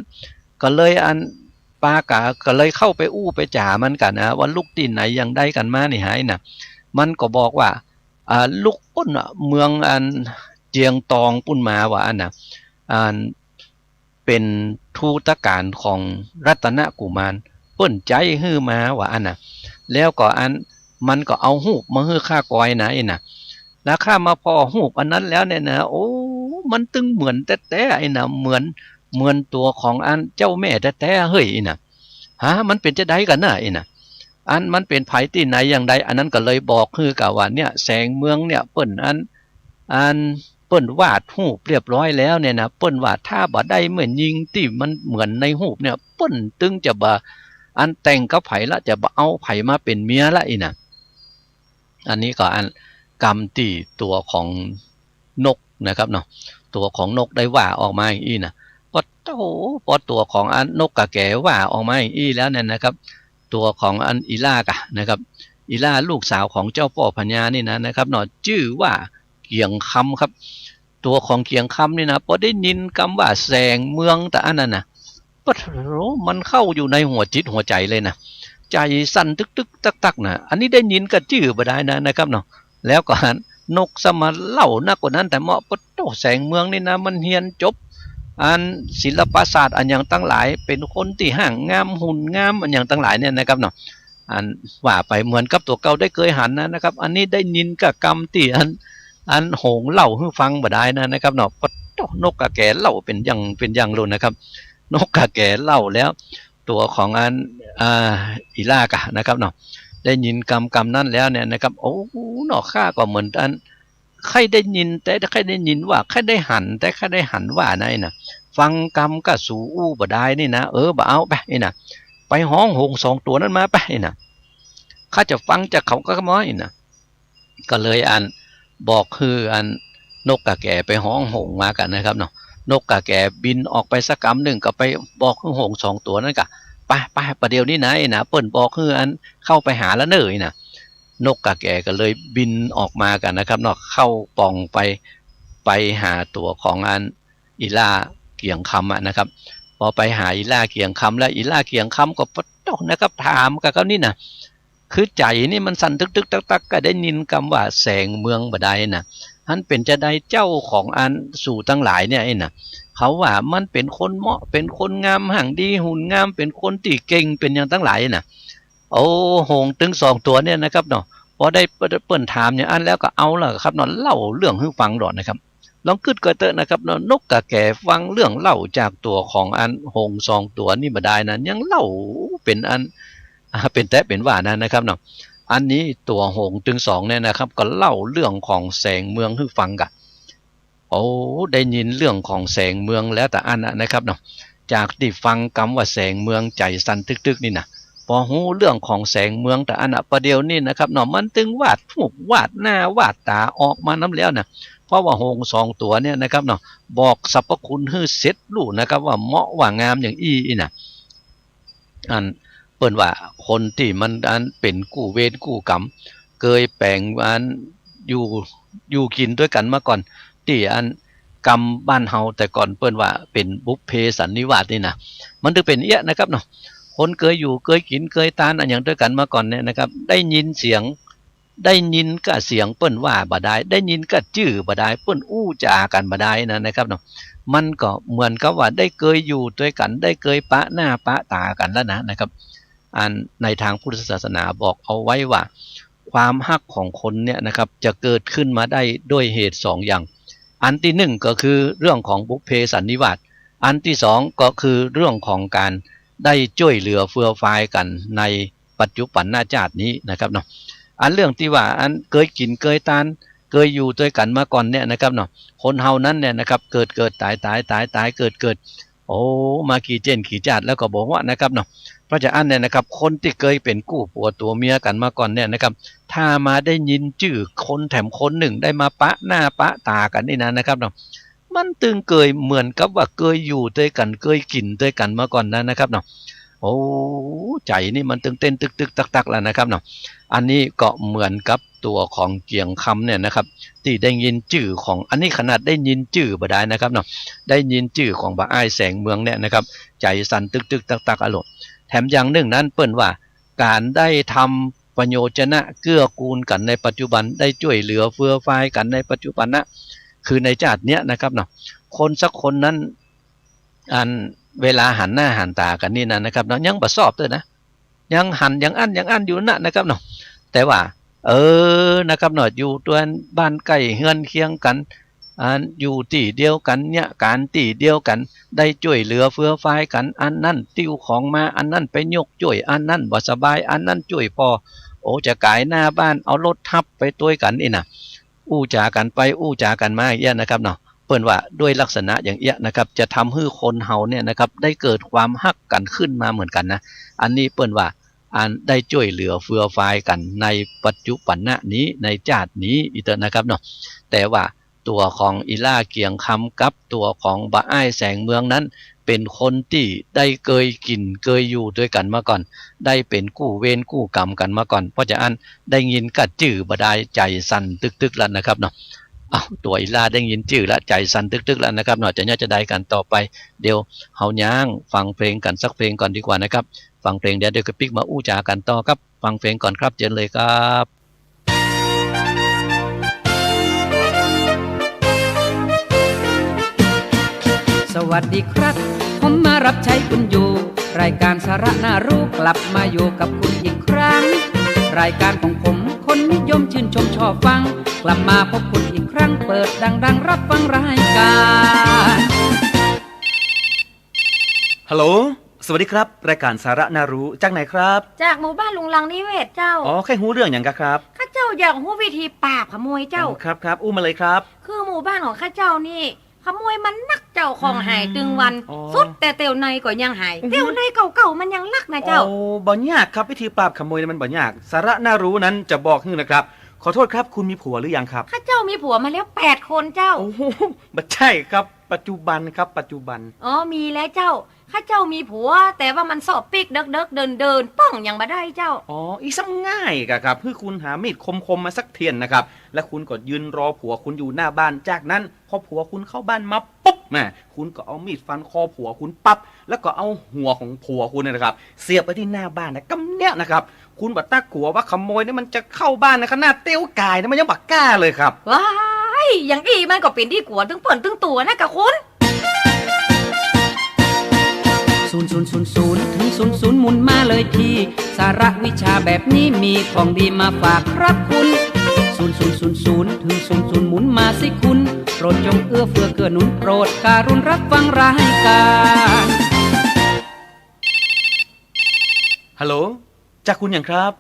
ก็เลยอันปากะ ก็เลยเข้าไปอู้ไปจ๋ามันกั๋นนะ ว่าลุกตี้ไหนยังได้กั๋นมานี่ไห้นะ มันก็บอกว่า อ่า ลุกปุ้นน่ะ เมืองอันเจียงตองปุ้นมา ว่าอั้นน่ะ อันเป๋นทูตก๋านของรัตนกุมาร เปิ้นใจ๊หื้อมาว่าอั้นน่ะ แล้วก็อันมันก็เอาฮูปมาหื้อข้ากอยนะอี้น่ะ แล้วข้ามาผ่อฮูปอันนั้นแล้วเนี่ยนะ โอ้ มันตึงเหมือนแต๊ๆ อี้น่ะ เหมือน เหมือนตั๋วของอันเจ้าแม่แต๊ๆ เฮ้ย อี้น่ะ ฮะ มันเป๋นจาใดกั๋นน่ะ อี้น่ะ อันมันเป๋นใผตี้ไหนอย่างใด อันนั้นก็เลยบอกหื้อกะว่าเนี่ย แสงเมืองเนี่ยเปิ้นอัน อันเปิ้นวาดฮูปเรียบร้อยแล้วเนี่ยนะ เปิ้นว่าถ้าบ่ได้แม่ญิงตี้มันเหมือนในฮูปเนี่ย เปิ้นตึงจะบ่อันแต่งกับใผละ จะบ่เอาใผมาเป๋นเมียละ อี้น่ะ อันนี้ก็อันกำตี้ตั๋วของนกนะครับเนาะ ตั๋วของนกได้ว่าออกมาอย่างอี้น่ะ ปะโธ่ ปอตั๋วของอันนกกาแก๋ว่าออกมาอย่างอี้แล้วเนี่ยนะครับ ตั๋วของอันอีหล้ากะนะครับ อีหล้าลูกสาวของเจ้าป้อพญานี่นะ นะครับเนาะ จื้อว่าเกียงคำครับ ตั๋วของเกียงคำนี่นะ ปอได้ยินกำว่าแสงเมืองตะอั้นน่ะนะ ปะโธ่ มันเข้าอยู่ในหัวจิตหัวใจ๋เลยนะ ใจ๋สั่นตึกๆ ตักๆ นะ อันนี้ได้ยินก็จื้อบ่ได้นะ นะครับเนาะ แล้วก็นกซ้ำมาเล่านักกว่านั้นแต๊เมาะ ปะโธ่ แสงเมืองนี่นะ มันเฮียนจบอันศิลปศาสตร์อันหยังตังหลาย เป๋นคนตี้ฮ่างงาม หุ่นงาม อันหยังตังหลายเนี่ยนะครับเนาะ อันว่าไปเหมือนกับตั๋วเก่าได้เกยหันนะ นะครับ อันนี้ได้ยินกะกำตี้อัน อันหงส์เล่าหื้อฟังบ่ได้นะ นะครับเนาะ ปะโธ่ นกกาแก๋เล่าเป๋นอย่าง เป๋นอย่างโลดนะครับ นกกาแก๋เล่าแล้ว ตั๋วของอัน อ่า อีหล้ากะนะครับเนาะ ได้ยินกำ กำนั้นแล้วเนี่ยนะครับ โอ้ เนาะ ข้าก็เหมือนอัน ใค่ได้ยินแต๊ ใค่ได้ยินว่า ใค่ได้หันแต๊ ใค่ได้หันว่านะ อี้น่ะ ฟังกำก้าสูอู้บ่ได้นี่นะ เออ บ่เอาไป อี้น่ะ ไปฮ้องหงส์สองตั๋วนั้นมาไป อี้น่ะ ข้าจะฟังจากเขาก้าม้อย อี้น่ะ ก็เลยอันบอกหื้ออันนกกาแก๋ไปฮ้องหงส์มากั๋นนะครับเนาะ นกกาแก๋บินออกไปสักกำนึ่งก็ไปบอกหื้อหงส์สองตั๋วนั้นกะ ไป ไป ประเดี๋ยวนี้นะ อี้น่ะ เปิ้นบอกหื้ออันเข้าไปหาละเน่อ อี้น่ะ นกกาแก๋ก็เลยบินออกมากั๋นนะครับเนาะ เข้าป่องไป ไปหาตั๋วของอันอีหล้าเกียงคำอะนะครับ ปอไปหาอีหล้าเกียงคำแล้ว อีหล้าเกียงคำก็ปะโธ่นะครับ ถามกะกำนี้น่ะ คือใจ๋นี่มันสั่นตึกๆ ตักๆ กะได้ยินกำว่าแสงเมืองบ่ได้น่ะ หันเป๋นจาใดเจ้าของอันสูตังหลายเนี่ย อี้น่ะ เขาว่ามันเป๋นคนเมาะ เป๋นคนงาม ฮ่างดี หุ่นงาม เป๋นคนตี้เก่ง เป๋นหยังตังหลายน่ะ โอ้ หงส์ตึงสองตั๋วเนี่ยนะครับเนาะ ปอได้เปิ้นถามอย่างอั้นแล้วก็เอาละครับเนาะ เล่าเรื่องหื้อฟังโลดนะครับ ลองกึ๊ดก้อยเต๊อะนะครับเนาะ นกกาแก๋ฟังเรื่องเล่าจากตั๋วของอันหงส์สองตั๋วนี่บ่ได้นะ ยังเล่าเป๋นอัน อ่า เป๋นแต๊เป๋นว่านะ นะครับเนาะ อันนี้ตั๋วหงส์ตึงสองเนี่ยนะครับ ก็เล่าเรื่องของแสงเมืองหื้อฟังกะ โอ้ ได้ยินเรื่องของแสงเมืองแล้วตะอั้นน่ะนะครับเนาะ จากตี้ฟังกำว่าแสงเมืองใจ๋สั่นตึกๆ นี่น่ะ ปอฮู้เรื่องของแสงเมืองตะอั้นน่ะ ประเดี๋ยวนี้นะครับเนาะ มันตึงวาดฮูปวาดหน้าวาดต๋าออกมานำแล้วน่ะ เพราะว่าหงส์สองตั๋วเนี่ยนะครับเนาะ บอกสรรพคุณหื้อเสร็จลู้นะครับ ว่าเมาะว่างามอย่างอี้ อี้น่ะ อันเปิ้นว่าคนตี้มันอันเป๋นกู้เวรกู้กรรม เกยแป๋งอันอยู่ อยู่กิ๋นตวยกั๋นมาก่อน ตี้อันกำบ้านเฮาแต่ก่อนเปิ้นว่าเป๋นบุพเพสันนิวาสนี่น่ะ มันตึงเป๋นเอี้ยนะครับเนาะ คนเกยอยู่เกยกิ๋นเกยตานอันหยังตวยกั๋นมาก่อนเนี่ยนะครับ ได้ยินเสียง ได้ยินก้าเสียงเปิ้นว่าบ่ได้ ได้ยินก้าจื้อบ่ได้ เปิ้นอู้จ๋ากั๋นบ่ได้นะ นะครับเนาะ มันก็เหมือนกับว่าได้เกยอยู่ตวยกั๋น ได้เกยปะหน้าปะต๋ากั๋นแล้วนะ นะครับ อันในตางพุทธศาสนาบอกเอาไว้ว่า ความฮักของคนเนี่ยนะครับ จะเกิดขึ้นมาได้ด้วยเหตุสองอย่าง อันตี้นึ่งก็คือเรื่องของบุพเพสันนิวาส อันตี้สองก็คือเรื่องของก๋านได้จ้วยเหลือเฟือฟายกั๋นในปัจจุบันนาจาตินี้นะครับเนาะ อันเรื่องตี้ว่าอันเกยกิ๋นเกยตาน เกยอยู่ตวยกั๋นมาก่อนเนี่ยนะครับเนาะ คนเฮานั้นเนี่ยนะครับ เกิดเกิดต๋ายต๋ายต๋ายต๋ายเกิดเกิด โอ้ มากี่เจ้นกี่จาติแล้วก็บ่ฮวะนะครับเนาะ เพราะฉะอั้นเนี่ยนะครับ คนตี้เกยเป๋นกู้ผัวตั๋วเมียกั๋นมาก่อนเนี่ยนะครับ ถ้ามาได้ยินจื้อคนแถมคนนึ่งได้มาปะหน้าปะต๋ากั๋นนี่นะ นะครับเนาะ มันตึงเกยเหมือนกับว่าเกยอยู่ตวยกั๋น เกยกิ๋นตวยกั๋นมาก่อนนะ นะครับเนาะ โอ้ ใจ๋นี่มันตึงเต้นตึกๆ ตักๆ แล้วนะครับเนาะ อันนี้ก็เหมือนกับตั๋วของเกียงคำเนี่ยนะครับ ตี้ได้ยินจื้อของ อันนี้ขนาดได้ยินจื้อบ่ได้นะครับเนาะ ได้ยินจื้อของบ่าอ้ายแสงเมืองเนี่ยนะครับ ใจ๋สั่นตึกๆ ตักๆ อะโลด แถมอย่างนึ่งนั้นเปิ้นว่า ก๋านได้ทำประโยชนะเกื้อกูลกั๋นในปัจจุบัน ได้จ้วยเหลือเฟือฟายกั๋นในปัจจุบันนะ คือในจาติเนี้ยนะครับเนาะ คนสักคนนั้น อันเวลาหันหน้าหันต๋ากั๋นนี่นะ นะครับเนาะ ยังบ่ชอบตวยนะ ยังหันอย่างอั้นอย่างอั้นอยู่นะ นะครับเนาะ แต่ว่า เออ นะครับเนาะ อยู่ตัวนบ้านใก้เฮือนเคียงกั๋น อันอยู่ตี้เดียวกั๋น เยียะก๋านตี้เดียวกั๋น ได้จ้วยเหลือเฟือฟายกั๋น อันนั้นติ้วของมา อันนั้นไปยกจ้วย อันนั้นบ่สบาย อันนั้นจ้วยผ่อ โอ้ จะก๋ายหน้าบ้าน เอารถฮับไปตวยกั๋นอี้นะ อู้จ๋ากั๋นไป อู้จ๋ากั๋นมา อย่างเอี้ยนะครับเนาะ เปิ้นว่าด้วยลักษณะอย่างเอี้ยนะครับ จะทำหื้อคนเฮาเนี่ยนะครับ ได้เกิดความฮักกั๋นขึ้นมาเหมือนกั๋นนะ อันนี้เปิ้นว่า อันได้จ้วยเหลือเฟือฟายกั๋นในปัจจุบันนี้ ในจ๊าตินี้ อี้เต๊อะนะครับเนาะ แต่ว่าตั๋วของอีหล้าเกียงคำกับตั๋วของบ่าอ้ายแสงเมืองนั้น เป๋นคนตี้ได้เกยกิ๋นเกยอยู่ตวยกั๋นมาก่อน ได้เป๋นกู้เวรกู้กรรมกั๋นมาก่อน เพราะฉะนั้นได้ยินก้าจื้อบ่ดาย ใจ๋สั่นตึกๆ แล้วนะครับเนาะ อ้าว ตั๋วอีหล้าได้ยินจื้อแล้ว ใจ๋สั่นตึกๆ แล้วนะครับเนาะ จะเยียะจาใดกั๋นต่อไป เดี๋ยวเฮาย้างฟังเพลงกั๋นสักเพลงก่อนดีกว่านะครับ ฟังเพลงเดี๋ยว เดี๋ยวก็ปิ๊กมาอู้จ๋ากั๋นต่อครับ ฟังเพลงก่อนครับ เจิญเลยครับ สวัสดีครับ ผมมารับใช้คุณอยู่ รายการสาระน่ารู้กลับมาอยู่กับคุณอีกครั้ง รายการของผมคนนิยมชื่นชมชอบฟัง กลับมาพบคุณอีกครั้ง เปิดดังๆ รับฟังรายการ ฮัลโหล สวัสดีครับ รายการสาระน่ารู้ จากไหนครับ จากหมู่บ้านลุงลังนิเวศเจ้า อ๋อ ใค่ฮู้เรื่องหยังกะครับ ข้าเจ้าอยากฮู้วิธีปราบขโมยเจ้า อ๋อ ครับ ครับ อู้มาเลยครับ คือหมู่บ้านของข้าเจ้านี่ ขโมยมันนักเจ้า ของหายตึงวัน อ๋อ สุดแต่เตียวในก็ยังหาย อือฮึ เตียวในเก่าๆ มันยังลักนะเจ้า โอ้ บ่ยากครับ วิธีปราบขโมยนี่มันบ่ยาก สาระน่ารู้นั้นจะบอกหื้อนะครับ ขอโทษครับ คุณมีผัวหรือยังครับ ข้าเจ้ามีผัวมาแล้วแปดคนเจ้า โอ้โห บ่ใจ้ครับ ปัจจุบันครับ ปัจจุบัน อ๋อ มีแล้วเจ้า ข้าเจ้ามีผัว แต่ว่ามันซอกปิ๊กเดิกๆ เดินๆ ป้องยังบ่ได้เจ้า อ๋อ อี้ซ้ำง่ายกะครับ หื้อคุณหามีดคมๆ มาสักเทียนนะครับ แล้วคุณก็ยืนรอผัวคุณอยู่หน้าบ้าน จากนั้นพอผัวคุณเข้าบ้านมาปุ๊บ แม่ คุณก็เอามีดฟันคอผัวคุณปั๊บ แล้วก็เอาหัวของผัวคุณเนี่ยนะครับ เสียบไปตี้หน้าบ้านนะ กำเนี้ยนะครับ คุณบ่ตั๊กกั๋วว่าขโมยเนี่ยมันจะเข้าบ้านนะ ขนาดเตียวก๋ายเนี่ยมันยังบ่กล้าเลยครับ ว้าย อย่างอี้มันก็เป๋นตี้กั๋วตึงเปิ้นตึงตั๋วนะกะคุณ ศูนย์ศูนย์ศูนย์ศูนย์ ถึงศูนย์ศูนย์ หมุนมาเลยพี่ สาระวิชาแบบนี้มีของดีมาฝากครับคุณ ศูนย์ศูนย์ศูนย์ศูนย์ ถึงศูนย์ศูนย์ หมุนมาสิคุณ โปรดจงเอื้อเฟื้อเกื้อหนุน โปรดการุณรับฟังรายการ ฮัลโหล จากคุณหยังครับ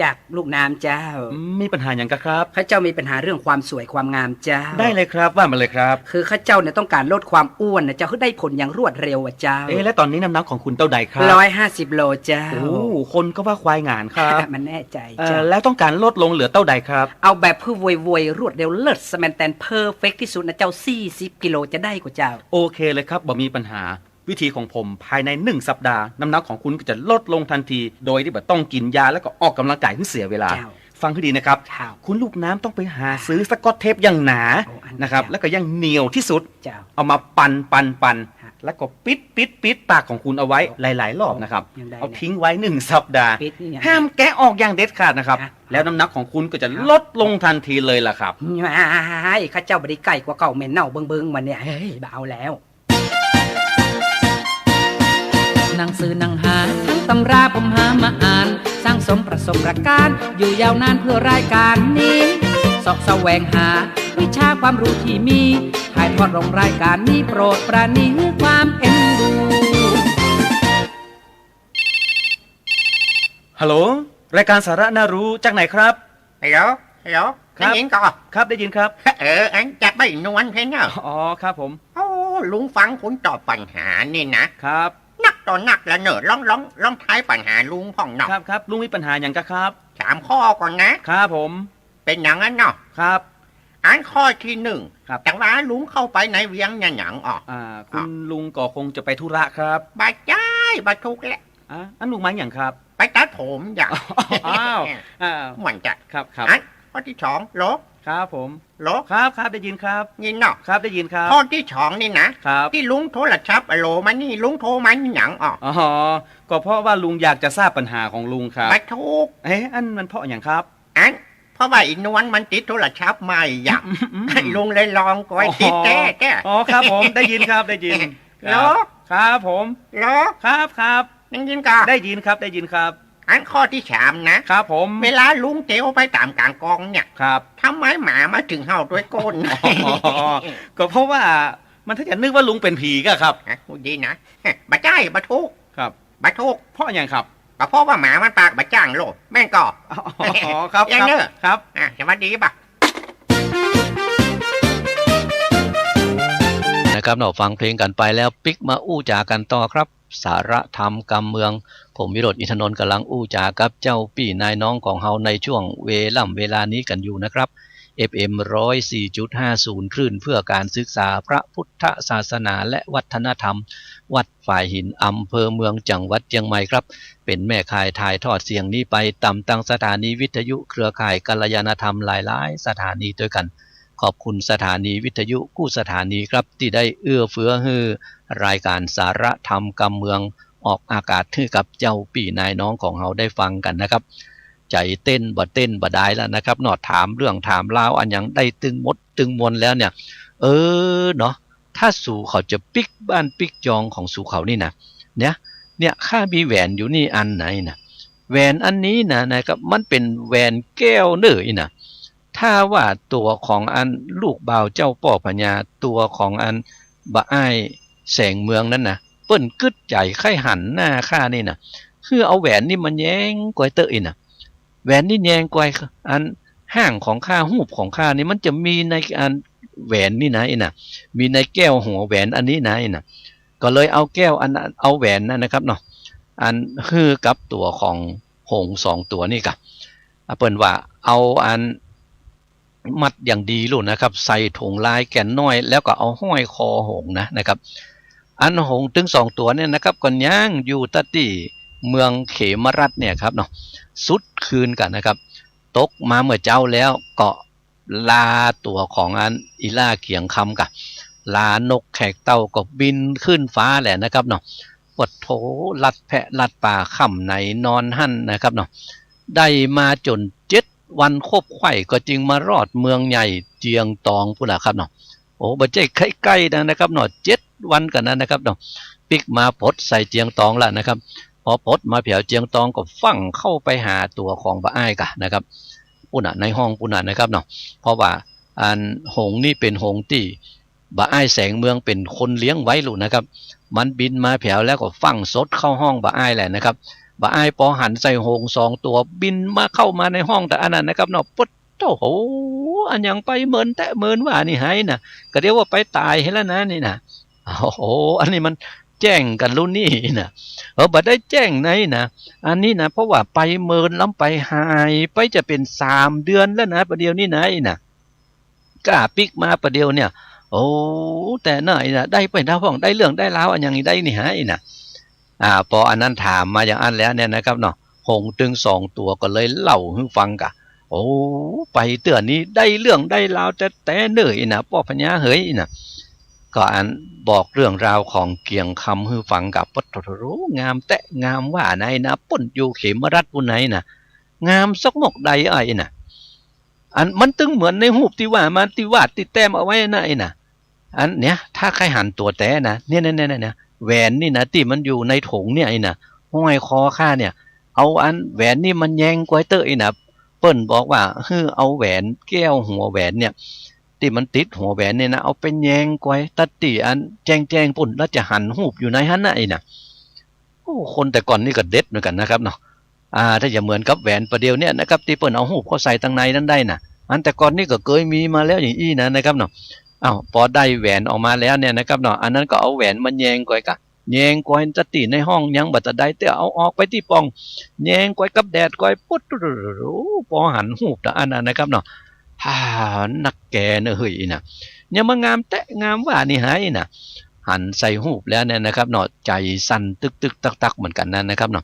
จากลูกน้ำเจ้า อืม มีปัญหาหยังกะครับ ข้าเจ้ามีปัญหาเรื่องความสวยความงามเจ้า ได้เลยครับ ว่ามาเลยครับ คือข้าเจ้าเนี่ยต้องการลดความอ้วนนะเจ้า หื้อได้ผลอย่างรวดเร็วอะเจ้า เอ๊ะ แล้วต๋อนนี้น้ำหนักของคุณเต้าใดครับ ร้อยห้าสิบโลเจ้า โอ้ คนก็ว่าควายหงานครับ มันแน่ใจ๋ เอ่อ เจ้า แล้วต้องการลดลงเหลือเต้าใดครับ เอาแบบหื้อไวๆ รวดเร็ว เลิศ สแมนแตน เพอร์เฟกต์ที่สุดนะเจ้า สี่สิบกิโลจะได้ก่อเจ้า โอเคเลยครับ บ่มีปัญหา วิธีของผม ภายในหนึ่งสัปดาห์ น้ำหนักของคุณก็จะลดลงทันที โดยที่บ่ต้องกิ๋นยา แล้วก็ออกกำลังกายหื้อเสียเวลา เจ้า ฟังหื้อดีนะครับ เจ้า คุณลูกน้ำต้องไปหาซื้อสกอตเทปอย่างหนา โอ้ อัน นะครับ เจ้า แล้วก็อย่างเหนียวที่สุด เจ้า เอามาปั่น ปั่น ปั่น ฮะ แล้วก็ปิด ปิด ปิดปากของคุณเอาไว้ โอ้ หลายๆ รอบนะครับ ยังได้ เอาทิ้งไว้หนึ่งสัปดาห์ ปิดนี่ยัง ห้ามแกะออกอย่างเด็ดขาดนะครับ ฮะ แล้วน้ำหนักของคุณก็จะ ครับ ลดลงทันทีเลยล่ะครับ ว้าย ข้าเจ้าบ่ได้ไก่กว่าเก่า เหม็นเน่าเบิ่งๆ วันเนี่ย เฮ้ย บ่เอาแล้ว หนังสือหนังหา ทั้งตำราผมหามาอ่าน สั่งสมประสบการณ์ อยู่ยาวนานเพื่อรายการนี้ เสาะแสวงหา วิชาความรู้ที่มี ถ่ายทอดลงรายการนี้ โปรดปราณีความเอ็นดู ฮัลโหล รายการสาระน่ารู้ จากไหนครับ ฮัลโหล ฮัลโหล ครับ ได้ยินก่อ ครับ ได้ยินครับ เออ อันจากบ้านนวลเพนเนอะ อ๋อ ครับผม โอ้ ลุงฟังคุณตอบปัญหานี่นะ ครับ นักต่อนักละเนอะ ลอง ลอง ลองทายปัญหาลุงพ่องเนาะ ครับ ครับ ลุงมีปัญหาหยังกะครับ สามข้อก่อนนะ ครับผม เป๋นหยังอั้นเนาะ ครับ อันข้อที่หนึ่ง ครับ จังว่าลุงเข้าไปในเวียงเนี่ยหยังอ่อ อ่า คุณลุงก็คงจะไปธุระครับ บ่ใจ้ บ่ถูกแหละ อ่ะ อันลุงมาหยังครับ ไปตัดผมจ้ะ อ้าว อ่า ม่วนจ้ะ ครับ ครับ อันข้อที่สอง โหล ครับผม โหล ครับ ครับ ได้ยินครับ ยินเนาะ ครับ ได้ยินครับ ข้อที่สองนี่นะ ครับ ตี้ลุงโทรศัพท์อะโหลมานี่ ลุงโทรมาหยังอ่อ อ๋อ ก็เพราะว่าลุงอยากจะทราบปัญหาของลุงครับ บ่ถูก เอ๊ะ อันมันเพราะหยังครับ อัน เพราะว่าอีนวลมันติดโทรศัพท์ใหม่อะ อืม อืม ลุงเลยลองก่อย อ๋อ ติดแต๊ๆ อ๋อ ครับผม ได้ยินครับ ได้ยิน โหล ครับ ครับผม โหล ครับ ครับ ได้ยินก่ะ ได้ยินครับ ได้ยินครับ อันข้อตี้สามนะ ครับผม เวลาลุงเตียวไปต๋ามก๋างกองเนี่ย ครับ ทำไมหมามาตึงเห่าตวยก้น อ๋อ ก็เพราะว่ามันถ้าจะนึกว่าลุงเป๋นผีก่ะครับ ฮะ ดีนะ บ่ใจ้ บ่ถูก ครับ บ่ถูก เพราะอะหยังครับ ก็เพราะว่าหมามันปากบ่จ้างโลด แม่นก่อ อ๋อ ครับ อย่างเนอะ ครับ อ่ะ สวัสดีบ่ะ นะครับเนาะ ฟังเพลงกั๋นไปแล้ว ปิ๊กมาอู้จ๋ากั๋นต่อครับ สาระธรรมกำเมือง ผมวิโรจน์ อินทนนท์ ก๋ำลังอู้จ๋ากับเจ้าปี้นายน้องของเฮาในช่วงเวล่ำเวลานี้กั๋นอยู่นะครับ เอฟเอ็ม ร้อยสี่จุดห้าศูนย์ คลื่นเพื่อการศึกษาพระพุทธศาสนาและวัฒนธรรม วัดฝายหิน อำเภอเมือง จังหวัดเจียงใหม่ครับ เป๋นแม่ข่ายถ่ายทอดเสียงนี้ไปต๋ามตังสถานีวิทยุเครือข่ายกัลยาณธรรมหลายๆ สถานีตวยกั๋น ขอบคุณสถานีวิทยุกู้สถานีครับ ตี้ได้เอื้อเฟื้อหื้อรายก๋านสาระธรรมกำเมืองออกอากาศหื้อกับเจ้าปี้นายน้องของเฮาได้ฟังกั๋นนะครับ ใจ๋เต้นบ่เต้นบ่ดายแล้วนะครับเนาะ ถามเรื่องถามราวอะหยังได้ตึงหมดตึงมวลแล้วเนี่ย เออเนาะ ถ้าสูเขาจะปิ๊กบ้านปิ๊กจองของสูเขานี่นะ เนี่ย เนี่ย ข้ามีแหวนอยู่นี่อันไหนนะ แหวนอันนี้นะ นะครับ มันเป๋นแหวนแก้วเน่ออี้นะ ถ้าว่าตั๋วของอันลูกบ่าวเจ้าป้อพญา ตั๋วของอันบ่าอ้ายแสงเมืองนั้นนะ เปิ้นกึ๊ดใจ๋ใค่หันหน้าข้านี่นะ หื้อเอาแหวนนี่มาแยงกอยเต๊อะอี้นะ แหวนนี่แยงกอย อันฮ่างของข้า ฮูปของข้านี่มันจะมีในอันแหวนนี่นะอี้นะ มีในแก้วหัวแหวนอันนี้นะอี้นะ ก็เลยเอาแก้วอัน เอาแหวนนั้นนะครับเนาะ อันหื้อกับตั๋วของหงส์สองตั๋วนี่ก่ะ อ่ะ เปิ้นว่าเอาอันมัดอย่างดีลูกนะครับ ใส่ถุงลายแก่นน้อย แล้วก็เอาห้อยคอหงส์นะ นะครับ อันหงส์ตึงสองตั๋วเนี่ยนะครับ ก็ยังอยู่ตะตี้เมืองเขมรัฐเนี่ยครับเนาะ สุดคืนก่ะนะครับ ตกมาเมื่อเจ๊าแล้วก็ ลาตั๋วของอันอีหล้าเกียงคำก่ะ ลานกแขกเต้าก็บินขึ้นฟ้าแหละนะครับเนาะ ปะโถ ลัดแพะลัดป่าค่ำไหนนอนหั้นนะครับเนาะ ได้มาจ๋นเจ็ดวันคบใค่ก็จึงมารอดเมืองใหญ่เจียงตองปู้นล่ะครับเนาะ โอ้ บ่ใจ้ใก้ๆ นะ นะครับเนาะ เจ็ดวันก่ะนั้นนะครับเนาะ ปิ๊กมาปลดใส่เจียงตองแล้วนะครับ พอปลดมาแผวเจียงตองก็ฟั่งเข้าไปหาตั๋วของบ่าอ้ายก่ะนะครับ ปู้นน่ะ ในห้องปู้นน่ะนะครับเนาะ เพราะว่าอันหงส์นี่เป๋นหงส์ตี้บ่าอ้ายแสงเมืองเป๋นคนเลี้ยงไว้ลูกนะครับ มันบินมาแผวแล้วก็ฟั่งสดเข้าห้องบ่าอ้ายแหละนะครับ บ่าอ้ายปอหันใส่หงส์สองตั๋วบินมาเข้ามาในห้องตะอั้นนะนะครับเนาะ ปะโถ อะหยังไปเมินแต๊เมินว่านี่หายนะ ก็เดี๋ยวว่าไปต๋ายหื้อแล้วนะนี่นะ โอ้โห อันนี้มันแจ้งกั๋นลูกนี่นะ เออ บ่ได้แจ้งไหนนะ อันนี้นะ เพราะว่าไปเมินล้ำไปหายไปจะเป๋นสามเดือนแล้วนะ ประเดี๋ยวนี้นะอี้นะ ก้าปิ๊กมาประเดี๋ยวเนี่ย โอ้ แต่ไหนนะ ได้ไปดาวพ่อง ได้เรื่องได้ราวอะหยังได้นี่หายนะ อ่า ปออันนั้นถามมาอย่างอั้นแล้วเนี่ยนะครับเนาะ หงส์ตึงสองตั๋วก็เลยเล่าหื้อฟังก่ะ โอ้ ไปเตื้อนี้ได้เรื่องได้ราวแต๊ๆ เน่ออี้นะ ป้อพญาเหยอี้นะ ก็อันบอกเรื่องราวของเกียงคำหื้อฟังก่ะ ปะโถ งามแต๊งามว่าไหนนะ เปิ้นอยู่เขมรัฐปู้นไหนนะ งามสักหมกใดอ้ายอี้นะ อันมันตึงเหมือนในฮูปตี้ว่ามา ตี้วาดตี้แต้มเอาไว้นะอี้นะ อันเนี่ย ถ้าใค่หันตั๋วแต๊นะ เนี่ย เนี่ย เนี่ย เนี่ย แหวนนี่นะ ตี้มันอยู่ในถุงเนี่ยอี้นะ ห้อยคอข้าเนี่ย เอาอันแหวนนี่มาแยงกอยเต๊อะอี้นะ เปิ้นบอกว่าหื้อเอาแหวนแก้วหัวแหวนเนี่ย ตี้มันติดหัวแหวนเนี่ยนะ เอาไปแยงกอยตะตี้อันแจ้งๆ ปู้น แล้วจะหันฮูปอยู่ในหั้นนะอี้นะ โอ้ คนแต่ก่อนนี่ก็เด็ดเหมือนกั๋นนะครับเนาะ อ่า ถ้าจะเหมือนกับแหวนประเดี๋ยวเนี่ยนะครับ ตี้เปิ้นเอาฮูปเข้าใส่ตังในนั้นได้นะ อันแต่ก่อนนี่ก็เกยมีมาแล้วอย่างอี้นะ นะครับเนาะ อ้าว ปอได้แหวนออกมาแล้วเนี่ยนะครับเนาะ อันนั้นก็เอาแหวนมาแยงกอยก่ะ แยงกอยตะตี้ในห้องยังบ่ตะใดเตื้อ เอาออกไปตี้ป่อง แยงกอยกับแดดกอย ปุ๊ด ปอหันฮูปตะอั้นนะนะครับเนาะ ฮ่า นักแก่เน่อเหยอี้นะ เนี่ยมางามแต๊งามว่านี่หายนะ หันใส่ฮูปแล้วเนี่ยนะครับเนาะ ใจ๋สั่นตึกๆ ตักๆ เหมือนกั๋นนั้นนะครับเนาะ